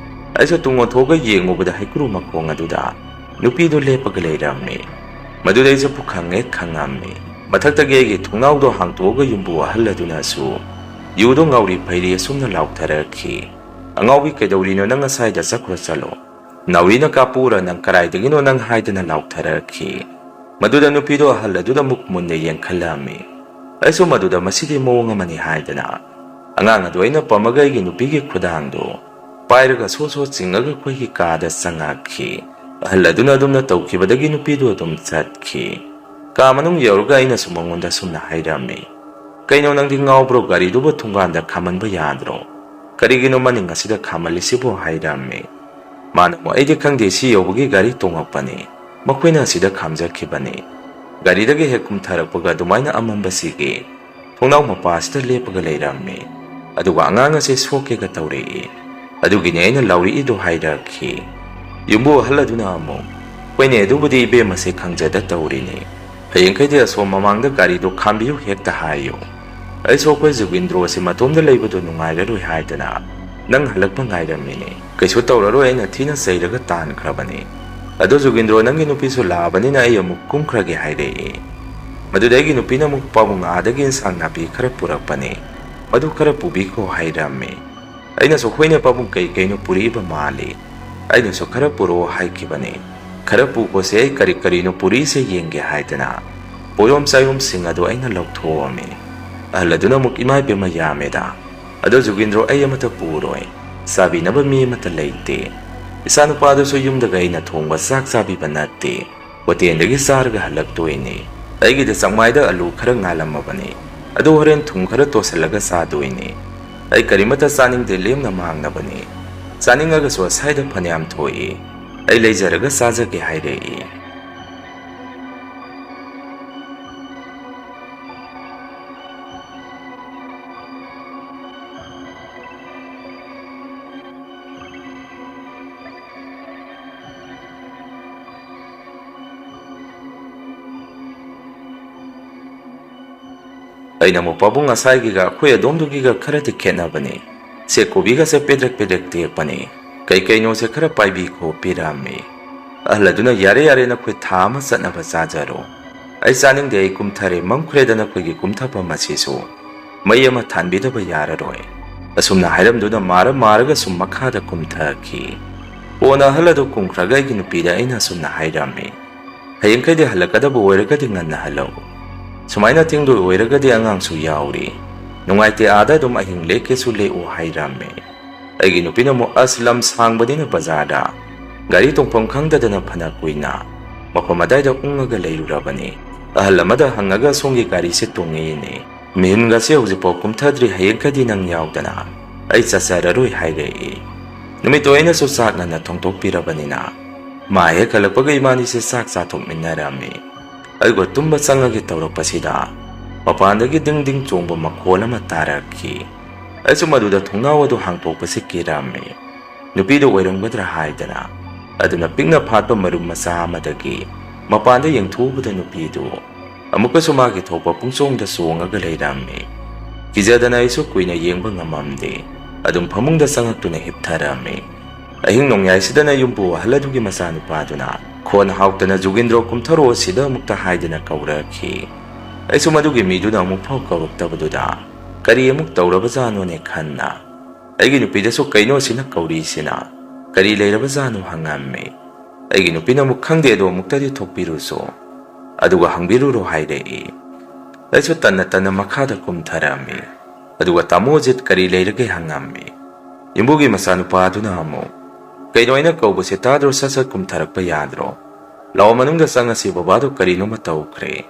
ꯑꯩꯁꯨ ꯇꯨꯡ ꯑꯣꯟꯊꯣꯛꯑꯒ ꯌꯦꯡꯉꯨꯕꯗ ꯍꯩꯀ꯭ꯔꯨ ꯃꯈꯣꯡ ꯑꯗꯨꯗ ꯅꯨꯄꯤꯗꯨ ꯂꯦꯞꯄꯒ ꯂꯩꯔꯝꯃꯤ꯫ ꯃꯗꯨꯗ ꯑꯩꯁꯨ ꯄꯨꯈꯪ ꯍꯦꯛ ꯈꯪꯉꯝꯃꯤ꯫ ꯃꯊꯛꯇꯒꯤ ꯑꯩꯒꯤ ꯊꯣꯡꯅꯥꯎꯗꯣ ꯍꯥꯡꯇꯣꯛꯑꯒ ꯌꯨꯝꯕꯨ ꯑꯍꯜ ꯑꯗꯨꯅꯁꯨ ꯌꯨꯗꯣ ꯉꯥꯎꯔꯤ ꯐꯩꯔꯤ ꯑꯁꯨꯝꯅ ꯂꯥꯎꯊꯔꯛꯈꯤ꯫ "ꯑꯉꯥꯎꯕꯤ, ꯀꯩꯗꯧꯔꯤꯅꯣ ꯅꯪ? ꯑꯁꯥꯏꯗ ꯆꯠꯈ꯭ꯔꯣ ꯆꯠꯂꯣ꯫ ꯅꯥꯎꯔꯤꯅ ꯀꯥꯞꯄꯨꯔ ꯅꯪ ꯀꯗꯥꯏꯗꯒꯤꯅꯣ ꯅꯪ?" ꯍꯥꯏꯗꯅ ꯂꯥꯎꯊꯔꯛꯈꯤ꯫ ꯃꯗꯨꯗ ꯅꯨꯄꯤꯗꯣ ꯑꯍꯜ ꯑꯗꯨꯗ ꯑꯃꯨꯛ ꯃꯨꯟꯅ ꯌꯦꯡꯈꯠꯂꯝꯃꯤ꯫ ꯑꯩꯁꯨ ꯃꯗꯨꯗ "ꯃꯁꯤꯗꯤ ꯃꯑꯣꯡ ꯑꯃꯅꯤ" ꯍꯥꯏꯗꯅ ꯑꯉꯥꯡ ꯑꯗꯨ ꯑꯩꯅ ꯄꯝꯃꯒ ꯑꯩꯒꯤ ꯅꯨꯄꯤꯒꯤ ꯈꯨꯗꯥꯡꯗꯨ ꯄꯥꯏꯔꯒ ꯁꯣ ꯁꯣ ꯆꯤꯡꯉꯒ ꯑꯩꯈꯣꯏꯒꯤ ꯀꯥꯗ ꯆꯪꯉꯛꯈꯤ꯫ ꯑꯍꯜ ꯑꯗꯨꯅ ꯑꯗꯨꯝꯅ ꯇꯧꯈꯤꯕꯗꯒꯤ ꯅꯨꯄꯤꯗꯨ ꯑꯗꯨꯝ ꯆꯠꯈꯤ꯫ ꯀꯥ ꯃꯅꯨꯡ ꯌꯧꯔꯒ ꯑꯩꯅꯁꯨ ꯃꯉꯣꯟꯗ ꯁꯨꯝꯅ ꯍꯥꯏꯔꯝꯃꯤ, "ꯀꯩꯅꯣ ꯅꯪꯗꯤ ꯉꯥꯎꯕ꯭ꯔꯣ? ꯒꯥꯔꯤꯗꯨꯕꯨ ꯊꯣꯡꯒꯥꯟꯗ ꯈꯥꯝꯍꯟꯕ ꯌꯥꯗ꯭ꯔꯣ? ꯀꯔꯤꯒꯤꯅꯣ ꯃꯅꯤꯡ ꯑꯁꯤꯗ ꯈꯥꯝꯍꯜꯂꯤꯁꯤꯕꯣ?" ꯍꯥꯏꯔꯝꯃꯤ꯫ ꯃꯥꯅ ꯑꯃꯨꯛ, "ꯑꯩꯗꯤ ꯈꯪꯗꯦ, ꯁꯤ ꯌꯧꯕꯒꯤ ꯒꯥꯔꯤ ꯇꯣꯡꯉꯛꯄꯅꯤ, ꯃꯈꯣꯏꯅ ꯑꯁꯤꯗ ꯈꯥꯝꯖꯈꯤꯕꯅꯤ꯫ ꯒꯥꯔꯤꯗꯒꯤ ꯍꯦꯛ ꯀꯨꯝꯊꯔꯛꯄꯒ ꯑꯗꯨꯃꯥꯏꯅ ꯑꯃꯝꯕꯁꯤꯒꯤ ꯊꯣꯡꯅꯥꯎ ꯃꯄꯥ ꯑꯁꯤꯗ ꯂꯦꯞꯄꯒ ꯂꯩꯔꯝꯃꯤ꯫ ꯑꯗꯨꯒ ꯑꯉꯥꯡ ꯑꯁꯦ ꯁꯣꯛꯀꯦꯒ ꯇꯧꯔꯛꯏ꯫ ꯑꯗꯨꯒꯤꯅꯤ ꯑꯩꯅ ꯂꯥꯎꯔꯛꯏꯗꯣ" ꯍꯥꯏꯔꯛꯈꯤ꯫ ꯌꯨꯝꯕꯨ ꯑꯍꯜ ꯑꯗꯨꯅ ꯑꯃꯨꯛ, "ꯍꯣꯏꯅꯦ, ꯑꯗꯨꯕꯨꯗꯤ ꯏꯕꯦꯝꯃꯁꯦ ꯈꯪꯖꯗ ꯇꯧꯔꯤꯅꯤ꯫ ꯍꯌꯦꯡꯈꯩꯗꯤ ꯑꯁꯣꯝ ꯃꯃꯥꯡꯗ ꯒꯥꯔꯤꯗꯣ ꯈꯥꯝꯕꯤꯌꯨ ꯍꯦꯛꯇ ꯍꯥꯏꯌꯨ꯫ ꯑꯩꯁꯨ ꯑꯩꯈꯣꯏ ꯖꯨꯒꯤꯟꯗ꯭ꯔꯣꯁꯤ ꯃꯇꯣꯝꯗ ꯂꯩꯕꯗꯣ ꯅꯨꯡꯉꯥꯏꯔꯔꯣꯏ ꯍꯥꯏꯗꯅ ꯅꯪ ꯍꯜꯂꯛꯄ ꯉꯥꯏꯔꯝꯃꯤꯅꯦ꯫ ꯀꯩꯁꯨ ꯇꯧꯔꯔꯣꯏ, ꯑꯩꯅ ꯊꯤꯅ ꯆꯩꯔꯒ ꯇꯥꯟꯈ꯭ꯔꯕꯅꯤ꯫ ꯑꯗꯣ ꯖꯨꯒꯤꯟꯗ꯭ꯔꯣ, ꯅꯪꯒꯤ ꯅꯨꯄꯤꯁꯨ ꯂꯥꯛꯑꯕꯅꯤꯅ ꯑꯩ ꯑꯃꯨꯛ ꯀꯨꯝꯈ꯭ꯔꯒꯦ" ꯍꯥꯏꯔꯛꯏ꯫ ꯃꯗꯨꯗ ꯑꯩꯒꯤ ꯅꯨꯄꯤꯅ ꯑꯃꯨꯛ, "ꯄꯥꯕꯨꯡ ꯑꯥꯗꯒꯤ ꯏꯟꯁꯥꯡ ꯅꯥꯄꯤ ꯈꯔ ꯄꯨꯔꯛꯄꯅꯤ, ꯃꯗꯨ ꯈꯔ ꯄꯨꯕꯤꯈꯣ" ꯍꯥꯏꯔꯝꯃꯤ꯫ ꯑꯩꯅꯁꯨ, "ꯍꯣꯏꯅꯦ ꯄꯥꯕꯨꯡ, ꯀꯩ ꯀꯩꯅꯣ ꯄꯨꯔꯛꯏꯕ ꯃꯥꯜꯂꯤ, ꯑꯩꯅꯁꯨ ꯈꯔ ꯄꯨꯔꯛꯑꯣ" ꯍꯥꯏꯈꯤꯕꯅꯤ꯫ "ꯈꯔ ꯄꯨꯈꯣꯁꯦ, ꯑꯩ ꯀꯔꯤ ꯀꯔꯤꯅꯣ ꯄꯨꯔꯛꯏꯁꯦ ꯌꯦꯡꯒꯦ" ꯍꯥꯏꯗꯅ ꯄꯣꯠꯌꯣꯝ ꯆꯥꯌꯣꯝꯁꯤꯡ ꯑꯗꯨ ꯑꯩꯅ ꯂꯧꯊꯣꯛꯑꯝꯃꯤ꯫ ꯑꯍꯜ ꯑꯗꯨꯅ ꯑꯃꯨꯛ, "ꯏꯃꯥ ꯏꯕꯦꯝꯃ, ꯌꯥꯝꯃꯦꯗ꯫ ꯑꯗꯣ ꯖꯨꯒꯤꯟꯗ꯭ꯔꯣ, ꯑꯩ ꯑꯃꯠꯇ ꯄꯨꯔꯣꯏ, ꯆꯥꯕꯤꯅꯕ ꯃꯤ ꯑꯃꯠꯇ ꯂꯩꯇꯦ꯫ ꯏꯆꯥꯅꯨꯄꯥꯗꯨꯁꯨ ꯌꯨꯝꯗꯒ ꯑꯩꯅ ꯊꯣꯡꯕ ꯆꯥꯛ ꯆꯥꯕꯤꯕ ꯅꯠꯇꯦ, ꯍꯣꯇꯦꯜꯗꯒꯤ ꯆꯥꯔꯒ ꯍꯜꯂꯛꯇꯣꯏꯅꯤ꯫ ꯑꯩꯒꯤꯗ ꯆꯥꯛꯃꯥꯏꯗ ꯑꯂꯨ ꯈꯔ ꯉꯥꯜꯂꯝꯃꯕꯅꯤ, ꯑꯗꯨ ꯍꯣꯔꯦꯟ ꯊꯨꯝ ꯈꯔ ꯇꯣꯠꯁꯤꯜꯂꯒ ꯆꯥꯗꯣꯏꯅꯤ꯫ ꯑꯩ ꯀꯔꯤꯃꯠꯇ ꯆꯥꯅꯤꯡꯗꯦ, ꯂꯦꯝꯅ ꯃꯥꯡꯅꯕꯅꯤ꯫ ꯆꯥꯅꯤꯡꯉꯒꯁꯨ ꯑꯁꯥꯏꯗ ꯐꯅꯌꯥꯝ ꯊꯣꯛꯏ, ꯑꯩ ꯂꯩꯖꯔꯒ ꯆꯥꯖꯒꯦ" ꯍꯥꯏꯔꯛꯏ꯫ ꯑꯩꯅ ꯑꯃꯨꯛ, "ꯄꯥꯕꯨꯡ, ꯉꯁꯥꯏꯒꯤꯒ ꯑꯩꯈꯣꯏ ꯑꯗꯣꯝꯗꯨꯒꯤꯒ ꯈꯔꯗꯤ ꯈꯦꯠꯅꯕꯅꯤ꯫ ꯁꯦ ꯀꯣꯕꯤꯒꯁꯦ ꯄꯦꯗ꯭ꯔꯦꯛ ꯄꯦꯗ꯭ꯔꯦꯛ ꯇꯦꯛꯄꯅꯤ꯫ ꯀꯩ ꯀꯩꯅꯣꯁꯦ ꯈꯔ ꯄꯥꯏꯕꯤ ꯈꯣꯠꯄꯤꯔꯝꯃꯤ꯫ ꯑꯍꯜ ꯑꯗꯨꯅ, "ꯌꯥꯔꯦ ꯌꯥꯔꯦ, ꯅꯈꯣꯏ ꯊꯥ ꯑꯃ ꯆꯠꯅꯕ ꯆꯥꯖꯔꯣ꯫ ꯑꯩ ꯆꯥꯅꯤꯡꯗꯦ, ꯑꯩ ꯀꯨꯝꯊꯔꯦ, ꯃꯝꯈ꯭ꯔꯦꯗ ꯅꯈꯣꯏꯒꯤ ꯀꯨꯝꯊꯐꯝ ꯑꯁꯤꯁꯨ꯫ ꯃꯩ ꯑꯃ ꯊꯥꯟꯕꯤꯗꯕ ꯌꯥꯔꯔꯣꯏ"꯫ ꯑꯁꯨꯝꯅ ꯍꯥꯏꯔꯝꯗꯨꯅ ꯃꯥꯔ ꯃꯥꯔꯒ ꯁꯨꯝ ꯃꯈꯥꯗ ꯀꯨꯝꯊꯈꯤ꯫ ꯀꯣꯟꯅ ꯑꯍꯜ ꯑꯗꯨ ꯀꯨꯝꯈ꯭ꯔꯒ ꯑꯩꯒꯤ ꯅꯨꯄꯤꯗ ꯑꯩꯅ ꯑꯁꯨꯝꯅ ꯍꯥꯏꯔꯝꯃꯤ, "ꯍꯌꯦꯡꯈꯩꯗꯤ ꯍꯜꯂꯛꯀꯗꯕ ꯑꯣꯏꯔꯒꯗꯤ ꯉꯟꯅ ꯍꯜꯂꯛꯎ꯫ ꯁꯨꯃꯥꯏꯅ ꯊꯦꯡꯗꯣꯏ ꯑꯣꯏꯔꯒꯗꯤ ꯑꯉꯥꯡꯁꯨ ꯌꯥꯎꯔꯤ꯫ ꯅꯨꯡꯉꯥꯏꯇꯦ, ꯑꯥꯗ ꯑꯗꯨꯝ ꯑꯍꯤꯡ ꯂꯦꯛꯀꯦꯁꯨ ꯂꯦꯛꯎ" ꯍꯥꯏꯔꯝꯃꯤ꯫ ꯑꯩꯒꯤ ꯅꯨꯄꯤꯅ ꯑꯃꯨꯛ, "ꯑꯁ, ꯂꯝ ꯁꯥꯡꯕꯅꯤꯅ ꯕꯖꯥꯔꯗ ꯒꯥꯔꯤ ꯇꯣꯡꯐꯝ ꯈꯪꯗꯗꯅ ꯐꯅ ꯀꯨꯏꯅ ꯃꯐꯝ ꯑꯗꯥꯏꯗ ꯎꯪꯉꯒ ꯂꯩꯔꯨꯔꯕꯅꯤ꯫ ꯑꯍꯜ ꯑꯃꯗ ꯍꯪꯉꯒ ꯁꯣꯝꯒꯤ ꯒꯥꯔꯤꯁꯦ ꯇꯣꯡꯉꯛꯏꯅꯦ꯫ ꯃꯤꯍꯨꯟꯒꯁꯦ ꯍꯧꯖꯤꯛꯐꯥꯎ ꯀꯨꯝꯊꯗ꯭ꯔꯤ, ꯍꯌꯦꯡꯈꯩꯗꯤ ꯅꯪ ꯌꯥꯎꯗꯅ ꯑꯩ ꯆꯠꯆꯔꯔꯣꯏ" ꯍꯥꯏꯔꯛꯏ꯫ ꯅꯨꯃꯤꯠꯇꯣ ꯑꯩꯅꯁꯨ ꯆꯥꯛ ꯉꯟꯅ ꯊꯣꯡꯗꯣꯛꯄꯤꯔꯕꯅꯤꯅ ꯃꯥ ꯍꯦꯛ ꯍꯜꯂꯛꯄꯒ ꯏꯕꯥꯅꯤꯁꯦ ꯆꯥꯛ ꯆꯥꯊꯣꯛꯃꯤꯟꯅꯔꯝꯃꯤ꯫ ꯑꯗꯨꯒ ꯇꯨꯝꯕ ꯆꯪꯉꯒꯦ ꯇꯧꯔꯛꯄꯁꯤꯗ ꯃꯄꯥꯟꯗꯒꯤ ꯗꯤꯡ ꯗꯤꯡ ꯆꯣꯡꯕ ꯃꯈꯣꯜ ꯑꯃ ꯇꯥꯔꯛꯈꯤ꯫ ꯑꯩꯁꯨ ꯃꯗꯨꯗ ꯊꯣꯡꯅꯥꯎ ꯑꯗꯨ ꯍꯥꯡꯇꯣꯛꯄꯁꯤ ꯀꯤꯔꯝꯃꯤ꯫ ꯅꯨꯄꯤꯗꯨ ꯑꯣꯏꯔꯝꯒꯗ꯭ꯔꯥ ꯍꯥꯏꯗꯅ ꯑꯗꯨꯅ ꯄꯤꯛꯅ ꯐꯥꯠꯄ ꯃꯔꯨꯝ ꯃꯆꯥ ꯑꯃꯗꯒꯤ ꯃꯄꯥꯟꯗ ꯌꯦꯡꯊꯣꯛꯎꯕꯗ ꯅꯨꯄꯤꯗꯨ ꯑꯃꯨꯛꯀꯁꯨ ꯃꯥꯒꯤ ꯊꯣꯛꯄ ꯄꯨꯡꯆꯣꯡꯗ ꯆꯣꯡꯉꯒ ꯂꯩꯔꯝꯃꯤ꯫ ꯀꯤꯖꯗꯅ ꯑꯩꯁꯨ ꯀꯨꯏꯅ ꯌꯦꯡꯕ ꯉꯝꯃꯝꯗꯦ꯫ ꯑꯗꯨꯝ ꯐꯃꯨꯡꯗ ꯆꯪꯉꯛꯇꯨꯅ ꯍꯤꯞꯊꯔꯝꯃꯤ꯫ ꯑꯍꯤꯡ ꯅꯣꯡꯌꯥꯏꯁꯤꯗꯅ ꯌꯨꯝꯕꯨ ꯑꯍꯜ ꯑꯗꯨꯒꯤ ꯃꯆꯥꯅꯨꯄꯥꯗꯨꯅ ꯈꯣꯟ ꯍꯥꯎꯇꯅ, "ꯖꯨꯒꯤꯟꯗ꯭ꯔꯣ, ꯀꯨꯝꯊꯔꯛꯑꯣ ꯁꯤꯗ ꯑꯃꯨꯛꯇ" ꯍꯥꯏꯗꯅ ꯀꯧꯔꯛꯈꯤ꯫ ꯑꯩꯁꯨ ꯃꯗꯨꯒꯤ ꯃꯤꯗꯨꯅ ꯑꯃꯨꯛ ꯐꯥꯎ ꯀꯧꯔꯛꯇꯕꯗꯨꯗ ꯀꯔꯤ ꯑꯃꯨꯛ ꯇꯧꯔꯕꯖꯥꯠꯅꯣꯅꯦ ꯈꯟꯅ ꯑꯩꯒꯤ ꯅꯨꯄꯤꯗꯁꯨ "ꯀꯩꯅꯣ ꯁꯤꯅ ꯀꯧꯔꯤꯁꯤꯅ? ꯀꯔꯤ ꯂꯩꯔꯕꯖꯥꯠꯅꯣ?" ꯍꯪꯉꯝꯃꯤ꯫ ꯑꯩꯒꯤ ꯅꯨꯄꯤꯅ ꯑꯃꯨꯛ, "ꯈꯪꯗꯦ, ꯑꯗꯣ ꯑꯃꯨꯛꯇꯗꯤ ꯊꯣꯛꯄꯤꯔꯨꯁꯣ, ꯑꯗꯨꯒ ꯍꯪꯕꯤꯔꯨꯔꯣ" ꯍꯥꯏꯔꯛꯏ꯫ ꯑꯩꯁꯨ ꯇꯟꯅ ꯇꯟꯅ ꯃꯈꯥꯗ ꯀꯨꯝꯊꯔꯛꯑꯝꯃꯤ꯫ ꯑꯗꯨꯒ "ꯇꯥꯃꯣ ꯑꯖꯤꯠ, ꯀꯔꯤ ꯂꯩꯔꯒꯦ?" ꯍꯪꯉꯝꯃꯤ꯫ ꯌꯨꯝꯕꯨꯒꯤ ꯃꯆꯥꯅꯨꯄꯥ ꯑꯗꯨꯅ ꯑꯃꯨꯛ, "ꯀꯩꯅꯣ ꯑꯩꯅ ꯀꯧꯕꯁꯦ ꯇꯥꯗ꯭ꯔꯣ? ꯁꯠ ꯁꯠ ꯀꯨꯝꯊꯔꯛꯄ ꯌꯥꯗ꯭ꯔꯣ? ꯂꯥꯛꯑꯣ, ꯃꯅꯨꯡꯗ ꯆꯪꯉꯁꯤ, ꯕꯕꯥꯗꯣ ꯀꯔꯤꯅꯣꯃ ꯇꯧꯈ꯭ꯔꯦ꯫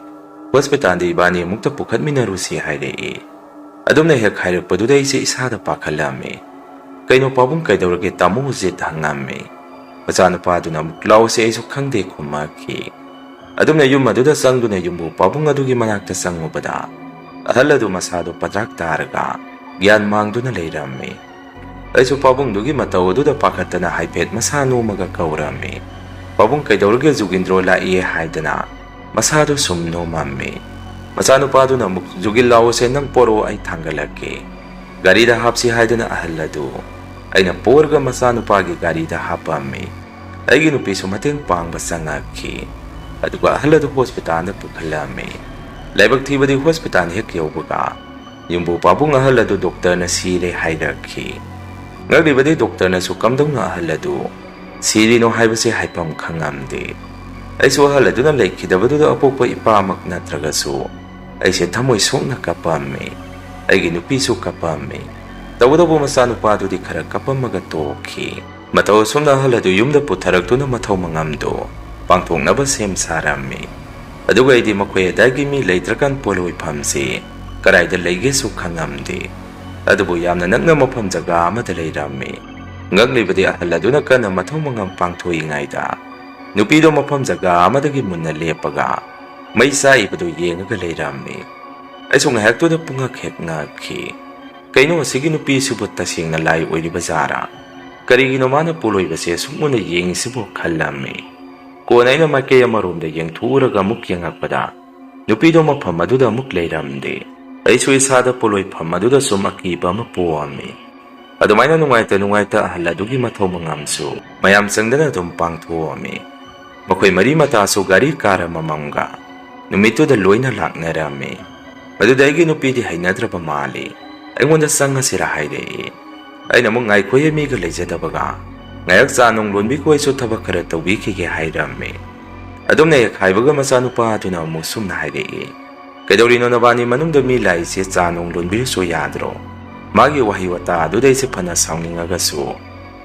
ꯍꯣꯁꯄꯤꯇꯥꯜꯗ ꯏꯕꯥꯅꯤ ꯑꯃꯨꯛꯇ ꯄꯨꯈꯠꯃꯤꯟꯅꯔꯨꯁꯤ" ꯍꯥꯏꯔꯛꯏ꯫ ꯑꯗꯨꯝꯅ ꯍꯦꯛ ꯍꯥꯏꯔꯛꯄꯗꯨꯗ ꯑꯩꯁꯦ ꯏꯁꯥꯗ ꯄꯥꯈꯠꯂꯝꯃꯤ꯫ "ꯀꯩꯅꯣ ꯄꯥꯕꯨꯡ, ꯀꯩꯗꯧꯔꯒꯦ ꯇꯥꯃꯣ ꯑꯖꯤꯠ?" ꯍꯪꯉꯝꯃꯤ꯫ ꯃꯆꯥꯅꯨꯄꯥꯗꯨꯅ ꯑꯃꯨꯛ, "ꯂꯥꯛꯑꯣꯁꯦ, ꯑꯩꯁꯨ ꯈꯪꯗꯦ" ꯈꯨꯝꯃꯛꯈꯤ꯫ ꯑꯗꯨꯝꯅ ꯌꯨꯝ ꯑꯗꯨꯗ ꯆꯪꯗꯨꯅ ꯌꯨꯝꯕꯨ ꯄꯥꯕꯨꯡ ꯑꯗꯨꯒꯤ ꯃꯅꯥꯛꯇ ꯆꯪꯉꯨꯕꯗ ꯑꯍꯜ ꯑꯗꯨ ꯃꯁꯥꯗꯣ ꯄꯗ꯭ꯔꯥꯛ ꯇꯥꯔꯒ ꯒ꯭ꯌꯥꯟ ꯃꯥꯡꯗꯨꯅ ꯂꯩꯔꯝꯃꯤ꯫ ꯑꯩꯁꯨ ꯄꯥꯕꯨꯡꯗꯨꯒꯤ ꯃꯇꯧ ꯑꯗꯨꯗ ꯄꯥꯈꯠꯇꯅ ꯍꯥꯏꯐꯦꯠ ꯃꯁꯥ ꯅꯣꯝꯃꯒ ꯀꯧꯔꯝꯃꯤ꯫ "ꯄꯥꯕꯨꯡ, ꯀꯩꯗꯧꯔꯒꯦ? ꯖꯨꯒꯤꯟꯗ꯭ꯔꯣ ꯂꯥꯛꯏ" ꯍꯥꯏꯗꯅ ꯃꯁꯥꯗꯨ ꯁꯨꯝ ꯅꯣꯝꯃꯝꯃꯤ꯫ ꯃꯆꯥꯅꯨꯄꯥꯗꯨꯅ ꯑꯃꯨꯛ, "ꯖꯨꯒꯤꯟ, ꯂꯥꯛꯑꯣꯁꯦ, ꯅꯪ ꯄꯣꯔꯛꯑꯣ, ꯑꯩ ꯊꯥꯡꯒꯠꯂꯛꯀꯦ"꯫ ꯒꯥꯔꯤꯗ ꯍꯥꯞꯁꯤ ꯍꯥꯏꯗꯅ ꯑꯍꯜ ꯑꯗꯨ ꯑꯩꯅ ꯄꯣꯔꯒ ꯃꯆꯥꯅꯨꯄꯥꯒꯤ ꯒꯥꯔꯤꯗ ꯍꯥꯞꯄꯝꯃꯤ꯫ ꯑꯩꯒꯤ ꯅꯨꯄꯤꯁꯨ ꯃꯇꯦꯡ ꯄꯥꯡꯕ ꯆꯪꯉꯛꯈꯤ꯫ ꯑꯗꯨꯒ ꯑꯍꯜ ꯑꯗꯨ ꯍꯣꯁꯄꯤꯇꯥꯜꯗ ꯄꯨꯈꯠꯂꯝꯃꯤ꯫ ꯂꯥꯏꯕꯛ ꯊꯤꯕꯗꯤ ꯍꯣꯁꯄꯤꯇꯥꯜ ꯍꯦꯛ ꯌꯧꯕꯒ ꯌꯨꯝꯕꯨ ꯄꯥꯕꯨꯡ ꯑꯍꯜ ꯑꯗꯨ ꯗꯣꯛꯇꯔꯅ ꯁꯤꯔꯦ ꯍꯥꯏꯔꯛꯈꯤ꯫ ꯉꯛꯂꯤꯕꯗꯤ ꯗꯣꯛꯇꯔꯅꯁꯨ ꯀꯝꯗꯧꯅ ꯑꯍꯜ ꯑꯗꯨ ꯁꯤꯔꯤꯅꯣ ꯍꯥꯏꯕꯁꯤ ꯍꯥꯏꯐꯝ ꯈꯪꯉꯝꯗꯦ꯫ ꯑꯩꯁꯨ ꯑꯍꯜ ꯑꯗꯨꯅ ꯂꯩꯈꯤꯗꯕꯗꯨꯗ ꯑꯄꯣꯛꯄ ꯏꯄꯥꯃꯛ ꯅꯠꯇ꯭ꯔꯒꯁꯨ ꯑꯩꯁꯦ ꯊꯃꯣꯏ ꯁꯣꯛꯅ ꯀꯞꯄꯝꯃꯤ꯫ ꯑꯩꯒꯤ ꯅꯨꯄꯤꯁꯨ ꯀꯞꯄꯝꯃꯤ꯫ ꯇꯧꯕꯇꯕꯨ ꯃꯆꯥꯅꯨꯄꯥꯗꯨꯗꯤ ꯈꯔ ꯀꯞꯄꯝꯃꯒ ꯇꯣꯛꯈꯤ꯫ ꯃꯇꯧ ꯑꯁꯨꯝꯅ ꯑꯍꯜ ꯑꯗꯨ ꯌꯨꯝꯗ ꯄꯨꯊꯔꯛꯇꯨꯅ ꯃꯊꯧ ꯃꯉꯝꯗꯨ ꯄꯥꯡꯊꯣꯛꯅꯕ ꯁꯦꯝ ꯁꯥꯔꯝꯃꯤ꯫ ꯑꯗꯨꯒ ꯑꯩꯗꯤ ꯃꯈꯣꯏ ꯑꯗꯥꯏꯒꯤ ꯃꯤ ꯂꯩꯇ꯭ꯔꯀꯥꯟ ꯄꯣꯠꯂꯣꯏꯐꯝꯁꯤ ꯀꯗꯥꯏꯗ ꯂꯩꯒꯦꯁꯨ ꯈꯪꯉꯝꯗꯦ꯫ ꯑꯗꯨꯕꯨ ꯌꯥꯝꯅ ꯅꯛꯅ ꯃꯐꯝ ꯖꯒꯥ ꯑꯃꯗ ꯂꯩꯔꯝꯃꯤ꯫ ꯉꯛꯂꯤꯕꯗꯤ ꯑꯍꯜ ꯑꯗꯨꯅ ꯀꯟꯅ ꯃꯊꯧ ꯃꯉꯝ ꯄꯥꯡꯊꯣꯛꯏꯉꯩꯗ ꯅꯨꯄꯤꯗꯣ ꯃꯐꯝ ꯖꯒꯥ ꯑꯃꯗꯒꯤ ꯃꯨꯟꯅ ꯂꯦꯞꯄꯒ ꯃꯩ ꯆꯥꯛꯏꯕꯗꯨ ꯌꯦꯡꯉꯒ ꯂꯩꯔꯝꯃꯤ꯫ ꯑꯩꯁꯨ ꯉꯥꯏꯍꯥꯛꯇꯨꯗ ꯄꯨꯡꯉꯛ ꯍꯦꯛ ꯉꯛꯈꯤ꯫ ꯀꯩꯅꯣ ꯑꯁꯤꯒꯤ ꯅꯨꯄꯤꯁꯤꯕꯨ ꯇꯁꯦꯡꯅ ꯂꯥꯏ ꯑꯣꯏꯔꯤꯕ ꯖꯥꯔꯥ? ꯀꯔꯤꯒꯤꯅꯣ ꯃꯥꯅ ꯄꯣꯠꯂꯣꯏꯕꯁꯦ ꯑꯁꯨꯛ ꯃꯨꯟꯅ ꯌꯦꯡꯉꯤꯁꯤꯕꯨ ꯈꯜꯂꯝꯃꯤ꯫ ꯀꯣꯟꯅ ꯑꯩꯅ ꯃꯥꯏꯀꯩ ꯑꯃꯔꯣꯝꯗ ꯌꯦꯡꯊꯣꯛꯎꯔꯒ ꯑꯃꯨꯛ ꯌꯦꯡꯉꯛꯄꯗ ꯅꯨꯄꯤꯗꯣ ꯃꯐꯝ ꯑꯗꯨꯗ ꯑꯃꯨꯛ ꯂꯩꯔꯝꯗꯦ꯫ ꯑꯩꯁꯨ ꯏꯁꯥꯗ ꯄꯣꯠꯂꯣꯏꯐꯝ ꯑꯗꯨꯗ ꯁꯨꯝ ꯑꯀꯤꯕ ꯑꯃ ꯄꯣꯛꯑꯝꯃꯤ꯫ ꯑꯗꯨꯃꯥꯏꯅ ꯅꯨꯡꯉꯥꯏꯇ ꯅꯨꯡꯉꯥꯏꯇ ꯑꯍꯜ ꯑꯗꯨꯒꯤ ꯃꯊꯧ ꯃꯉꯝꯁꯨ ꯃꯌꯥꯝ ꯆꯪꯗꯅ ꯑꯗꯨꯝ ꯄꯥꯡꯊꯣꯛꯑꯝꯃꯤ꯫ ꯃꯈꯣꯏ ꯃꯔꯤ ꯃꯇꯥꯁꯨ ꯒꯥꯔꯤ ꯀꯥꯔ ꯑꯃꯃꯝꯒ ꯅꯨꯃꯤꯠꯇꯨꯗ ꯂꯣꯏꯅ ꯂꯥꯛꯅꯔꯝꯃꯤ꯫ ꯃꯗꯨꯗ ꯑꯩꯒꯤ ꯅꯨꯄꯤꯗꯤ ꯍꯩꯅꯗ꯭ꯔꯕ ꯃꯥꯜꯂꯤ꯫ ꯑꯩꯉꯣꯟꯗ ꯆꯪꯉꯁꯤꯔ ꯍꯥꯏꯔꯛꯏ꯫ ꯑꯩꯅ ꯑꯃꯨꯛ ꯉꯥꯏꯈꯣꯍꯦ, ꯃꯤꯒ ꯂꯩꯖꯗꯕꯒ꯫ ꯉꯥꯏꯍꯥꯛ ꯆꯥ ꯅꯨꯡ ꯂꯣꯟꯕꯤꯈꯣ, ꯑꯩꯁꯨ ꯊꯕꯛ ꯈꯔ ꯇꯧꯕꯤꯈꯤꯒꯦ ꯍꯥꯏꯔꯝꯃꯤ꯫ ꯑꯗꯨꯝꯅ ꯍꯦꯛ ꯍꯥꯏꯕꯒ ꯃꯆꯥꯅꯨꯄꯥ ꯑꯗꯨꯅ ꯑꯃꯨꯛ ꯁꯨꯝꯅ ꯍꯥꯏꯔꯛꯏ, "ꯀꯩꯗꯧꯔꯤꯅꯣ ꯅꯕꯥꯅꯤ ꯃꯅꯨꯡꯗ ꯃꯤ ꯂꯥꯛꯏꯁꯦ, ꯆꯥ ꯅꯨꯡ ꯂꯣꯟꯕꯤꯔꯁꯨ ꯌꯥꯗ꯭ꯔꯣ?" ꯃꯥꯒꯤ ꯋꯥꯍꯩ ꯋꯥꯇꯥ ꯑꯗꯨꯗ ꯑꯩꯁꯦ ꯐꯅ ꯁꯥꯎꯅꯤꯡꯉꯒꯁꯨ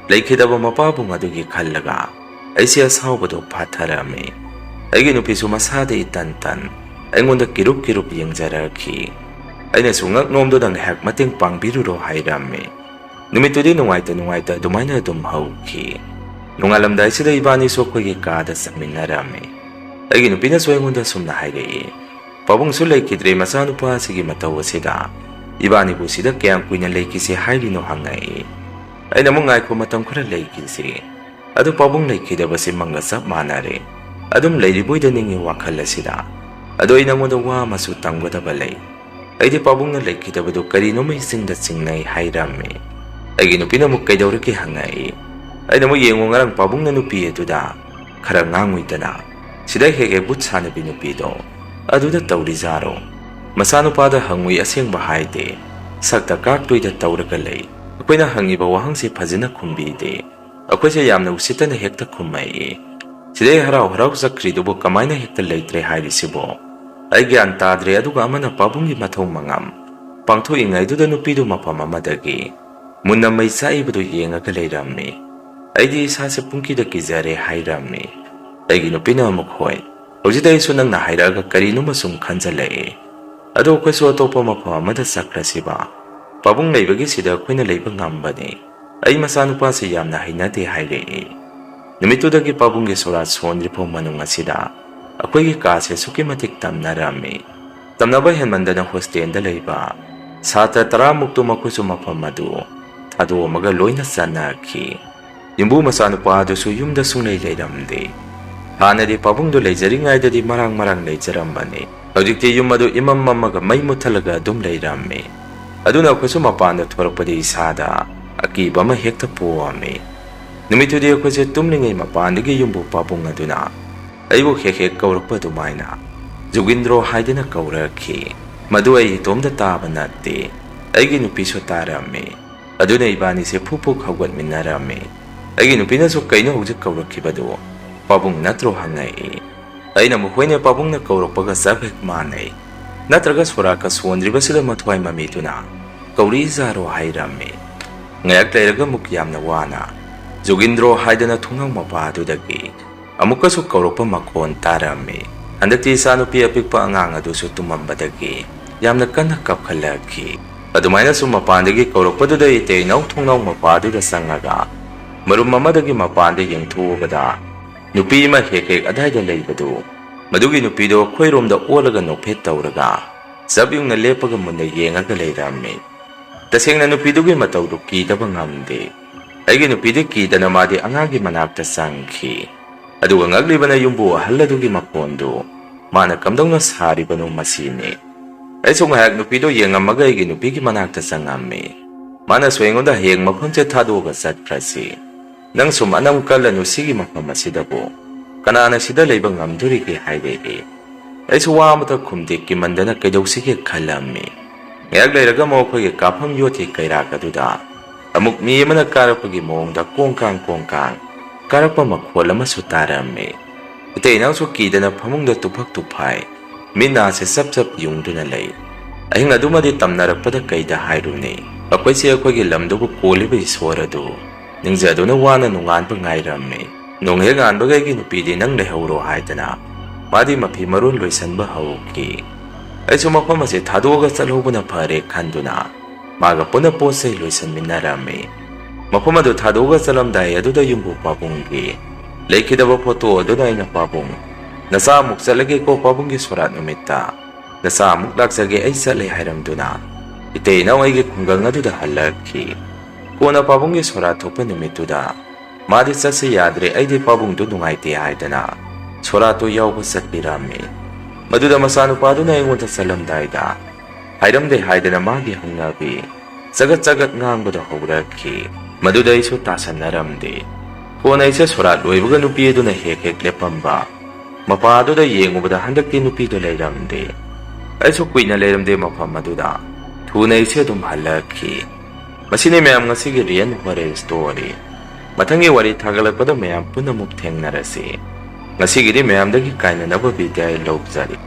ꯂꯩꯈꯤꯗꯕ ꯃꯄꯥꯕꯨꯡ ꯑꯗꯨꯒꯤ ꯈꯜꯂꯒ ꯑꯩꯁꯦ ꯑꯁꯥꯎꯕꯗꯣ ꯐꯥꯊꯔꯝꯃꯤ꯫ ꯑꯩꯒꯤ ꯅꯨꯄꯤꯁꯨ ꯃꯁꯥꯗ ꯏꯇꯟ ꯇꯟ ꯑꯩꯉꯣꯟꯗ ꯀꯤꯔꯨꯞ ꯀꯤꯔꯨꯞ ꯌꯦꯡꯖꯔꯛꯈꯤ꯫ ꯑꯩꯅꯁꯨ ꯉꯛ ꯅꯣꯝꯗꯨꯅ ꯉꯥꯏꯍꯥꯛ ꯃꯇꯦꯡ ꯄꯥꯡꯕꯤꯔꯨꯔꯣ ꯍꯥꯏꯔꯝꯃꯤ꯫ ꯅꯨꯃꯤꯠꯇꯨꯗꯤ ꯅꯨꯡꯉꯥꯏꯇ ꯅꯨꯡꯉꯥꯏꯇ ꯑꯗꯨꯃꯥꯏꯅ ꯑꯗꯨꯝ ꯍꯧꯈꯤ꯫ ꯅꯣꯡꯉꯥꯜꯂꯝꯗꯥꯏꯁꯤꯗ ꯏꯕꯥꯅꯤꯁꯨ ꯑꯩꯈꯣꯏꯒꯤ ꯀꯥꯗ ꯆꯪꯃꯤꯟꯅꯔꯝꯃꯤ꯫ ꯑꯩꯒꯤ ꯅꯨꯄꯤꯅꯁꯨ ꯑꯩꯉꯣꯟꯗ ꯑꯁꯨꯝꯅ ꯍꯥꯏꯔꯛꯏ, "ꯄꯥꯕꯨꯡꯁꯨ ꯂꯩꯈꯤꯗ꯭ꯔꯦ, ꯃꯆꯥꯅꯨꯄꯥ ꯑꯁꯤꯒꯤ ꯃꯇꯧ ꯑꯁꯤꯗ ꯏꯕꯥꯅꯤꯕꯨ ꯁꯤꯗ ꯀꯌꯥꯝ ꯀꯨꯏꯅ ꯂꯩꯈꯤꯁꯦ ꯍꯥꯏꯔꯤꯅꯣ?" ꯍꯪꯉꯛꯏ꯫ ꯑꯩꯅ ꯑꯃꯨꯛ, "ꯉꯥꯏꯈꯣ, ꯃꯇꯝ ꯈꯔ ꯂꯩꯈꯤꯁꯤ꯫ ꯑꯗꯨ ꯄꯥꯕꯨꯡ ꯂꯩꯈꯤꯗꯕꯁꯤ ꯃꯪꯒ ꯆꯞ ꯃꯥꯟꯅꯔꯦ꯫ ꯑꯗꯨꯝ ꯂꯩꯔꯤꯕꯣꯏꯗ ꯅꯤꯡꯉꯤ ꯋꯥꯈꯜ ꯑꯁꯤꯗ꯫ ꯑꯗꯣ ꯑꯩ ꯅꯉꯣꯟꯗ ꯋꯥ ꯑꯃꯁꯨ ꯇꯝꯒꯗꯕ ꯂꯩ꯫ ꯑꯩꯗꯤ ꯄꯥꯕꯨꯡꯅ ꯂꯩꯈꯤꯗꯕꯗꯨ ꯀꯔꯤꯅꯣꯃ ꯏꯆꯤꯡꯗ ꯆꯤꯡꯅꯩ" ꯍꯥꯏꯔꯝꯃꯤ꯫ ꯑꯩꯒꯤ ꯅꯨꯄꯤꯅ ꯑꯃꯨꯛ ꯀꯩꯗꯧꯔꯒꯦ ꯍꯪꯉꯛꯏ꯫ ꯑꯩꯅ ꯑꯃꯨꯛ ꯌꯦꯡꯉꯨ, ꯉꯔꯥꯡ ꯄꯥꯕꯨꯡꯅ ꯅꯨꯄꯤ ꯑꯗꯨꯗ ꯈꯔ ꯉꯥꯡꯉꯨꯏꯗꯅ, ꯁꯤꯗ ꯍꯦꯛ ꯍꯦꯛ ꯕꯨꯠ ꯁꯥꯟꯅꯕꯤ ꯅꯨꯄꯤꯗꯣ, ꯑꯗꯨꯗ ꯇꯧꯔꯤꯖꯥꯔꯣ? ꯃꯆꯥꯅꯨꯄꯥꯗ ꯍꯪꯉꯨꯏ, ꯑꯁꯦꯡꯕ ꯍꯥꯏꯗꯦ, ꯁꯛꯇ ꯀꯥꯛꯇꯣꯏꯗ ꯇꯧꯔꯒ ꯂꯩ꯫ ꯑꯩꯈꯣꯏꯅ ꯍꯪꯉꯤꯕ ꯋꯥꯍꯪꯁꯤ ꯐꯖꯅ ꯈꯨꯝꯕꯤꯗꯦ꯫ ꯑꯩꯈꯣꯏꯁꯦ ꯌꯥꯝꯅ ꯎꯁꯤꯠꯇꯅ ꯍꯦꯛꯇ ꯈꯨꯝꯃꯛꯏ꯫ ꯁꯤꯗꯩ ꯍꯔꯥꯎ ꯍꯔꯥꯎ ꯆꯠꯈ꯭ꯔꯤꯗꯨꯕꯨ ꯀꯃꯥꯏꯅ ꯍꯦꯛꯇ ꯂꯩꯇ꯭ꯔꯦ ꯍꯥꯏꯔꯤꯁꯤꯕꯣ? ꯑꯩ ꯒ꯭ꯌꯥꯟ ꯇꯥꯗ꯭ꯔꯦ꯫ ꯑꯗꯨꯒ ꯑꯃꯅ ꯄꯥꯕꯨꯡꯒꯤ ꯃꯊꯧ ꯃꯉꯝ ꯄꯥꯡꯊꯣꯛꯏꯉꯩꯗꯨꯗ ꯅꯨꯄꯤꯗꯨ ꯃꯐꯝ ꯑꯃꯗꯒꯤ ꯃꯨꯟꯅ ꯃꯩ ꯆꯥꯛꯏꯕꯗꯨ ꯌꯦꯡꯉꯒ ꯂꯩꯔꯝꯃꯤ꯫ ꯑꯩꯗꯤ ꯏꯁꯥꯁꯦ ꯄꯨꯡꯀꯤꯗ ꯀꯤꯖꯔꯦ ꯍꯥꯏꯔꯝꯃꯤ꯫ ꯑꯩꯒꯤ ꯅꯨꯄꯤꯅ ꯑꯃꯨꯛ, "ꯍꯣꯏ, ꯍꯧꯖꯤꯛꯇ ꯑꯩꯁꯨ ꯅꯪꯅ ꯍꯥꯏꯔꯛꯑꯒ ꯀꯔꯤꯅꯣꯃ ꯁꯨꯝ ꯈꯟꯖꯜꯂꯛꯑꯦ꯫ ꯑꯗꯣ ꯑꯩꯈꯣꯏꯁꯨ ꯑꯇꯣꯞꯄ ꯃꯐꯝ ꯑꯃꯗ ꯆꯠꯈ꯭ꯔꯁꯤꯕ? ꯄꯥꯕꯨꯡ ꯂꯩꯕꯒꯤ ꯁꯤꯗ ꯑꯩꯈꯣꯏꯅ ꯂꯩꯕ ꯉꯝꯕꯅꯤ꯫ ꯑꯩ ꯃꯆꯥꯅꯨꯄꯥꯁꯤ ꯌꯥꯝꯅ ꯍꯩꯅꯗꯦ" ꯍꯥꯏꯔꯛꯏ꯫ ꯅꯨꯃꯤꯠꯇꯨꯗꯒꯤ ꯄꯥꯕꯨꯡꯒꯤ ꯁꯣꯔꯥꯠ ꯁꯣꯟꯗ꯭ꯔꯤꯐꯥꯎ ꯃꯅꯨꯡ ꯑꯁꯤꯗ ꯑꯩꯈꯣꯏꯒꯤ ꯀꯥꯁꯦ ꯑꯁꯨꯛꯀꯤ ꯃꯇꯤꯛ ꯇꯝꯅꯔꯝꯃꯤ꯫ ꯇꯝꯅꯕ ꯍꯦꯟꯃꯟꯗꯅ ꯍꯣꯁꯇꯦꯜꯗ ꯂꯩꯕ ꯁꯥꯇ꯭ꯔ ꯇꯔꯥꯃꯨꯛꯇꯨ ꯃꯈꯣꯏꯁꯨ ꯃꯐꯝ ꯑꯗꯨ ꯊꯥꯗꯣꯛꯑꯝꯃꯒ ꯂꯣꯏꯅ ꯆꯠꯅꯈꯤ꯫ ꯌꯨꯝꯕꯨ ꯃꯆꯥꯅꯨꯄꯥ ꯑꯗꯨꯁꯨ ꯌꯨꯝꯗ ꯁꯨꯡꯂꯩ ꯂꯩꯔꯝꯗꯦ꯫ ꯍꯥꯟꯅꯗꯤ ꯄꯥꯕꯨꯡꯗꯨ ꯂꯩꯖꯔꯤꯉꯩꯗꯗꯤ ꯃꯔꯥꯡ ꯃꯔꯥꯡ ꯂꯩꯖꯔꯝꯕꯅꯤ꯫ ꯍꯧꯖꯤꯛꯇꯤ ꯌꯨꯝ ꯑꯗꯨ ꯏꯃꯝ ꯃꯝꯃꯒ ꯃꯩ ꯃꯨꯠꯊꯠꯂꯒ ꯑꯗꯨꯝ ꯂꯩꯔꯝꯃꯤ꯫ ꯑꯗꯨꯅ ꯑꯩꯈꯣꯏꯁꯨ ꯃꯄꯥꯟꯗ ꯊꯣꯔꯛꯄꯗꯤ ꯏꯁꯥꯗ ꯑꯀꯤꯕ ꯑꯃ ꯍꯦꯛꯇ ꯄꯣꯛꯑꯝꯃꯤ꯫ ꯅꯨꯃꯤꯠꯇꯨꯗꯤ ꯑꯩꯈꯣꯏꯁꯦ ꯇꯨꯝꯂꯤꯉꯩ ꯃꯄꯥꯟꯗꯒꯤ ꯌꯨꯝꯕꯨ ꯄꯥꯕꯨꯡ ꯑꯗꯨꯅ ꯑꯩꯕꯨ ꯍꯦꯛ ꯍꯦꯛ ꯀꯧꯔꯛꯄ ꯑꯗꯨꯃꯥꯏꯅ "ꯖꯨꯒꯤꯟꯗ꯭ꯔꯣ" ꯍꯥꯏꯗꯨꯅ ꯀꯧꯔꯛꯈꯤ꯫ ꯃꯗꯨ ꯑꯩ ꯏꯇꯣꯝꯇ ꯇꯥꯕ ꯅꯠꯇꯦ, ꯑꯩꯒꯤ ꯅꯨꯄꯤꯁꯨ ꯇꯥꯔꯝꯃꯤ꯫ ꯑꯗꯨꯅ ꯏꯕꯥꯅꯤꯁꯦ ꯐꯨꯛ ꯐꯨꯛ ꯍꯧꯒꯠꯃꯤꯟꯅꯔꯝꯃꯤ꯫ ꯑꯩꯒꯤ ꯅꯨꯄꯤꯅꯁꯨ "ꯀꯩꯅꯣ ꯍꯧꯖꯤꯛ ꯀꯧꯔꯛꯈꯤꯕꯗꯨ? ꯄꯥꯕꯨꯡ ꯅꯠꯇ꯭ꯔꯣ?" ꯍꯪꯉꯛꯏ꯫ ꯑꯩꯅ ꯑꯃꯨꯛ, "ꯍꯣꯏꯅꯦ, ꯄꯥꯕꯨꯡꯅ ꯀꯧꯔꯛꯄꯒ ꯆꯞ ꯍꯦꯛ ꯃꯥꯟꯅꯩ꯫ ꯅꯠꯇ꯭ꯔꯒ ꯁꯣꯔꯥꯠꯀ ꯁꯣꯟꯗ꯭ꯔꯤꯕꯁꯤꯗ ꯃꯊ꯭ꯋꯥꯏ ꯃꯃꯤꯗꯨꯅ ꯀꯧꯔꯛꯏꯖꯥꯔꯣ?" ꯍꯥꯏꯔꯝꯃꯤ꯫ ꯉꯥꯏꯍꯥꯛ ꯂꯩꯔꯒ ꯑꯃꯨꯛ ꯌꯥꯝꯅ ꯋꯥꯅ "ꯖꯨꯒꯤꯟꯗ꯭ꯔꯣ" ꯍꯥꯏꯗꯅ ꯊꯣꯡꯅꯥꯎ ꯃꯄꯥ ꯑꯗꯨꯗꯒꯤ ꯑꯃꯨꯛꯀꯁꯨ ꯀꯧꯔꯛꯄ ꯃꯈꯣꯟ ꯇꯥꯔꯝꯃꯤ꯫ ꯍꯟꯗꯛꯇꯤ ꯏꯆꯥꯅꯨꯄꯤ ꯑꯄꯤꯛꯄ ꯑꯉꯥꯡ ꯑꯗꯨꯁꯨ ꯇꯨꯝꯃꯝꯕꯗꯒꯤ ꯌꯥꯝꯅ ꯀꯟꯅ ꯀꯞꯈꯠꯂꯛꯈꯤ꯫ ꯑꯗꯨꯃꯥꯏꯅ ꯁꯨꯝ ꯃꯄꯥꯟꯗꯒꯤ ꯀꯧꯔꯛꯄꯗꯨꯗ ꯏꯇꯩ ꯏꯅꯥꯎ ꯊꯣꯡꯅꯥꯎ ꯃꯄꯥꯗꯨꯗ ꯆꯪꯉꯒ ꯃꯔꯨꯝ ꯑꯃꯗꯒꯤ ꯃꯄꯥꯟꯗ ꯌꯦꯡꯊꯣꯛꯎꯕꯗ, ꯅꯨꯄꯤ ꯑꯃ ꯍꯦꯛ ꯍꯦꯛ ꯑꯗꯥꯏꯗ ꯂꯩꯕꯗꯨ, ꯃꯗꯨꯒꯤ ꯅꯨꯄꯤꯗꯣ ꯑꯩꯈꯣꯏꯔꯣꯝꯗ ꯑꯣꯜꯂꯒ ꯅꯣꯛꯐꯦꯠ ꯇꯧꯔꯒ ꯆꯞ ꯌꯨꯡꯅ ꯂꯦꯞꯄꯒ ꯃꯨꯟꯅ ꯌꯦꯡꯉꯒ ꯂꯩꯔꯝꯃꯤ꯫ ꯇꯁꯦꯡꯅ ꯅꯨꯄꯤꯗꯨꯒꯤ ꯃꯇꯧꯗꯨ ꯀꯤꯗꯕ ꯉꯝꯗꯦ꯫ ꯑꯩꯒꯤ ꯅꯨꯄꯤꯗꯤ ꯀꯤꯗꯅ ꯃꯥꯗꯤ ꯑꯉꯥꯡꯒꯤ ꯃꯅꯥꯛꯇ ꯆꯪꯈꯤ꯫ ꯑꯗꯨꯒ ꯉꯛꯂꯤꯕꯅ ꯌꯨꯝꯕꯨ ꯑꯍꯜ ꯑꯗꯨꯒꯤ ꯃꯈꯣꯟꯗꯨ꯫ ꯃꯥꯅ ꯀꯝꯗꯧꯅ ꯁꯥꯔꯤꯕꯅꯣ ꯃꯁꯤꯅꯤ꯫ ꯑꯩꯁꯨ ꯉꯥꯏꯍꯥꯛ ꯅꯨꯄꯤꯗꯣ ꯌꯦꯡꯉꯝꯃꯒ ꯑꯩꯒꯤ ꯅꯨꯄꯤꯒꯤ ꯃꯅꯥꯛꯇ ꯆꯪꯉꯝꯃꯤ꯫ ꯃꯥꯅꯁꯨ ꯑꯩꯉꯣꯟꯗ ꯍꯌꯦꯡ ꯃꯐꯝꯁꯦ ꯊꯥꯗꯣꯛꯑꯒ ꯆꯠꯈ꯭ꯔꯁꯤ, ꯅꯪ ꯁꯨꯝ ꯑꯅꯝ ꯀꯜꯂꯅꯨ ꯁꯤꯒꯤ ꯃꯐꯝ ꯑꯁꯤꯗꯕꯨ, ꯀꯅꯥꯅ ꯁꯤꯗ ꯂꯩꯕ ꯉꯝꯗꯣꯔꯤꯒꯦ ꯍꯥꯏꯔꯛꯏ꯫ ꯑꯩꯁꯨ ꯋꯥ ꯑꯃꯇ ꯈꯨꯝꯗꯦ, ꯀꯤꯃꯟꯗꯅ ꯀꯩꯗꯧꯁꯤꯒꯦ ꯈꯜꯂꯝꯃꯤ꯫ ꯉꯥꯏꯍꯥꯛ ꯂꯩꯔꯒ ꯑꯃꯨꯛ ꯑꯩꯈꯣꯏꯒꯤ ꯀꯥꯐꯝ ꯌꯣꯠꯀꯤ ꯀꯩꯔꯥꯛ ꯑꯗꯨꯗ ꯑꯃꯨꯛ ꯃꯤ ꯑꯃꯅ ꯀꯥꯔꯛꯄꯒꯤ ꯃꯑꯣꯡꯗ ꯀꯣꯡ ꯀꯥꯡ ꯀꯣꯡ ꯀꯥꯡ ꯀꯥꯔꯛꯄ ꯃꯈꯣꯜ ꯑꯃꯁꯨ ꯇꯥꯔꯝꯃꯤ꯫ ꯏꯇꯩ ꯏꯅꯥꯎꯁꯨ ꯀꯤꯗꯅ ꯐꯃꯨꯡꯗ ꯇꯨꯐꯛ ꯇꯨꯐꯥꯏ, ꯃꯤꯠ ꯅꯥꯁꯦ ꯆꯞ ꯆꯞ ꯌꯨꯡꯗꯨꯅ ꯂꯩ꯫ ꯑꯍꯤꯡ ꯑꯗꯨꯃꯗꯤ ꯇꯝꯅꯔꯛꯄꯗ ꯀꯩꯗ ꯍꯥꯏꯔꯨꯅꯤ, ꯑꯩꯈꯣꯏꯁꯦ ꯑꯩꯈꯣꯏꯒꯤ ꯂꯝꯗꯨꯕꯨ ꯀꯣꯜꯂꯤꯕ ꯏꯁꯣꯔ ꯑꯗꯨ ꯅꯤꯡꯖꯗꯨꯅ ꯋꯥꯅ ꯅꯣꯡꯉꯥꯟꯕ ꯉꯥꯏꯔꯝꯃꯤ꯫ ꯅꯣꯡ ꯍꯦꯛ ꯉꯥꯟꯕꯒ ꯑꯩꯒꯤ ꯅꯨꯄꯤꯗꯤ ꯅꯪ ꯂꯩꯍꯧꯔꯣ ꯍꯥꯏꯗꯅ ꯃꯥꯗꯤ ꯃꯐꯤ ꯃꯔꯣꯟ ꯂꯣꯏꯁꯟꯕ ꯍꯧꯈꯤ꯫ ꯑꯩꯁꯨ ꯃꯐꯝ ꯑꯁꯤ ꯊꯥꯗꯣꯛꯑꯒ ꯆꯠꯍꯧꯕꯅ ꯐꯔꯦ ꯈꯟꯗꯨꯅ ꯃꯥꯒ ꯄꯨꯟꯅ ꯄꯣꯠ ꯆꯩ ꯂꯣꯏꯁꯟꯃꯤꯟꯅꯔꯝꯃꯤ꯫ ꯃꯐꯝ ꯑꯗꯨ ꯊꯥꯗꯣꯛꯑꯒ ꯆꯠꯂꯝꯗꯥꯏ ꯑꯗꯨꯗ ꯌꯨꯝꯕꯨ ꯄꯥꯕꯨꯡꯒꯤ ꯂꯩꯈꯤꯗꯕ ꯐꯣꯇꯣ ꯑꯗꯨꯗ ꯑꯩꯅ ꯄꯥꯕꯨꯡ, "ꯅꯆꯥ ꯑꯃꯨꯛ ꯆꯠꯂꯒꯦꯀꯣ ꯄꯥꯕꯨꯡꯒꯤ ꯁꯣꯔꯥꯠ ꯅꯨꯃꯤꯠꯇ꯫ ꯅꯆꯥ ꯑꯃꯨꯛ ꯂꯥꯛꯆꯒꯦ, ꯑꯩ ꯆꯠꯂꯦ" ꯍꯥꯏꯔꯝꯗꯨꯅ ꯏꯇꯩ ꯏꯅꯥꯎ ꯑꯩꯒꯤ ꯈꯨꯡꯒꯪ ꯑꯗꯨꯗ ꯍꯜꯂꯛꯈꯤ꯫ ꯀꯣꯟꯅ ꯄꯥꯕꯨꯡꯒꯤ ꯁꯣꯔꯥꯠ ꯊꯣꯛꯄ ꯅꯨꯃꯤꯠꯇꯨꯗ ꯃꯥꯗꯤ ꯆꯠꯁꯤ ꯌꯥꯗ꯭ꯔꯦ, ꯑꯩꯗꯤ ꯄꯥꯕꯨꯡꯗꯨ ꯅꯨꯡꯉꯥꯏꯇꯦ ꯍꯥꯏꯗꯅ ꯁꯣꯔꯥꯠꯇꯨ ꯌꯥꯎꯕ ꯆꯠꯄꯤꯔꯝꯃꯤ꯫ ꯃꯗꯨꯗ ꯃꯆꯥꯅꯨꯄꯥꯗꯨꯅ ꯑꯩꯉꯣꯟꯗ ꯆꯠꯂꯝꯗꯥꯏꯗ ꯍꯥꯏꯔꯝꯗꯦ ꯍꯥꯏꯗꯅ ꯃꯥꯒꯤ ꯍꯧꯅꯕꯤ ꯆꯒꯠ ꯆꯒꯠ ꯉꯥꯡꯕꯗꯣ ꯍꯧꯔꯛꯈꯤ꯫ ꯃꯗꯨꯗ ꯑꯩꯁꯨ ꯇꯥꯁꯟꯅꯔꯝꯗꯦ꯫ ꯀꯣꯟꯅ ꯑꯩꯁꯦ ꯁꯣꯔꯥꯠ ꯂꯣꯏꯕꯒ ꯅꯨꯄꯤ ꯑꯗꯨꯅ ꯍꯦꯛ ꯍꯦꯛ ꯂꯦꯞꯄꯝꯕ ꯃꯄꯥ ꯑꯗꯨꯗ ꯌꯦꯡꯉꯨꯕꯗ ꯍꯟꯗꯛꯇꯤ ꯅꯨꯄꯤꯗꯨ ꯂꯩꯔꯝꯗꯦ꯫ ꯑꯩꯁꯨ ꯀꯨꯏꯅ ꯂꯩꯔꯝꯗꯦ ꯃꯐꯝ ꯑꯗꯨꯗ꯫ ꯊꯨꯅ ꯑꯩꯁꯦ ꯑꯗꯨꯝ ꯍꯜꯂꯛꯈꯤ꯫ ꯃꯁꯤꯅꯤ ꯃꯌꯥꯝ ꯉꯁꯤꯒꯤ ꯔꯤꯌꯦꯜ ꯍꯣꯔꯔ ꯁ꯭ꯇꯣꯔꯤ꯫ ꯃꯊꯪꯒꯤ ꯋꯥꯔꯤ ꯊꯥꯒꯠꯂꯛꯄꯗ ꯃꯌꯥꯝ ꯄꯨꯟꯅꯃꯨꯛ ꯊꯦꯡꯅꯔꯁꯤ꯫ ꯉꯁꯤꯒꯤꯗꯤ ꯃꯌꯥꯝꯗꯒꯤ ꯀꯥꯏꯅꯅꯕ ꯕꯤꯗꯥꯏ ꯂꯧꯖꯔꯤ꯫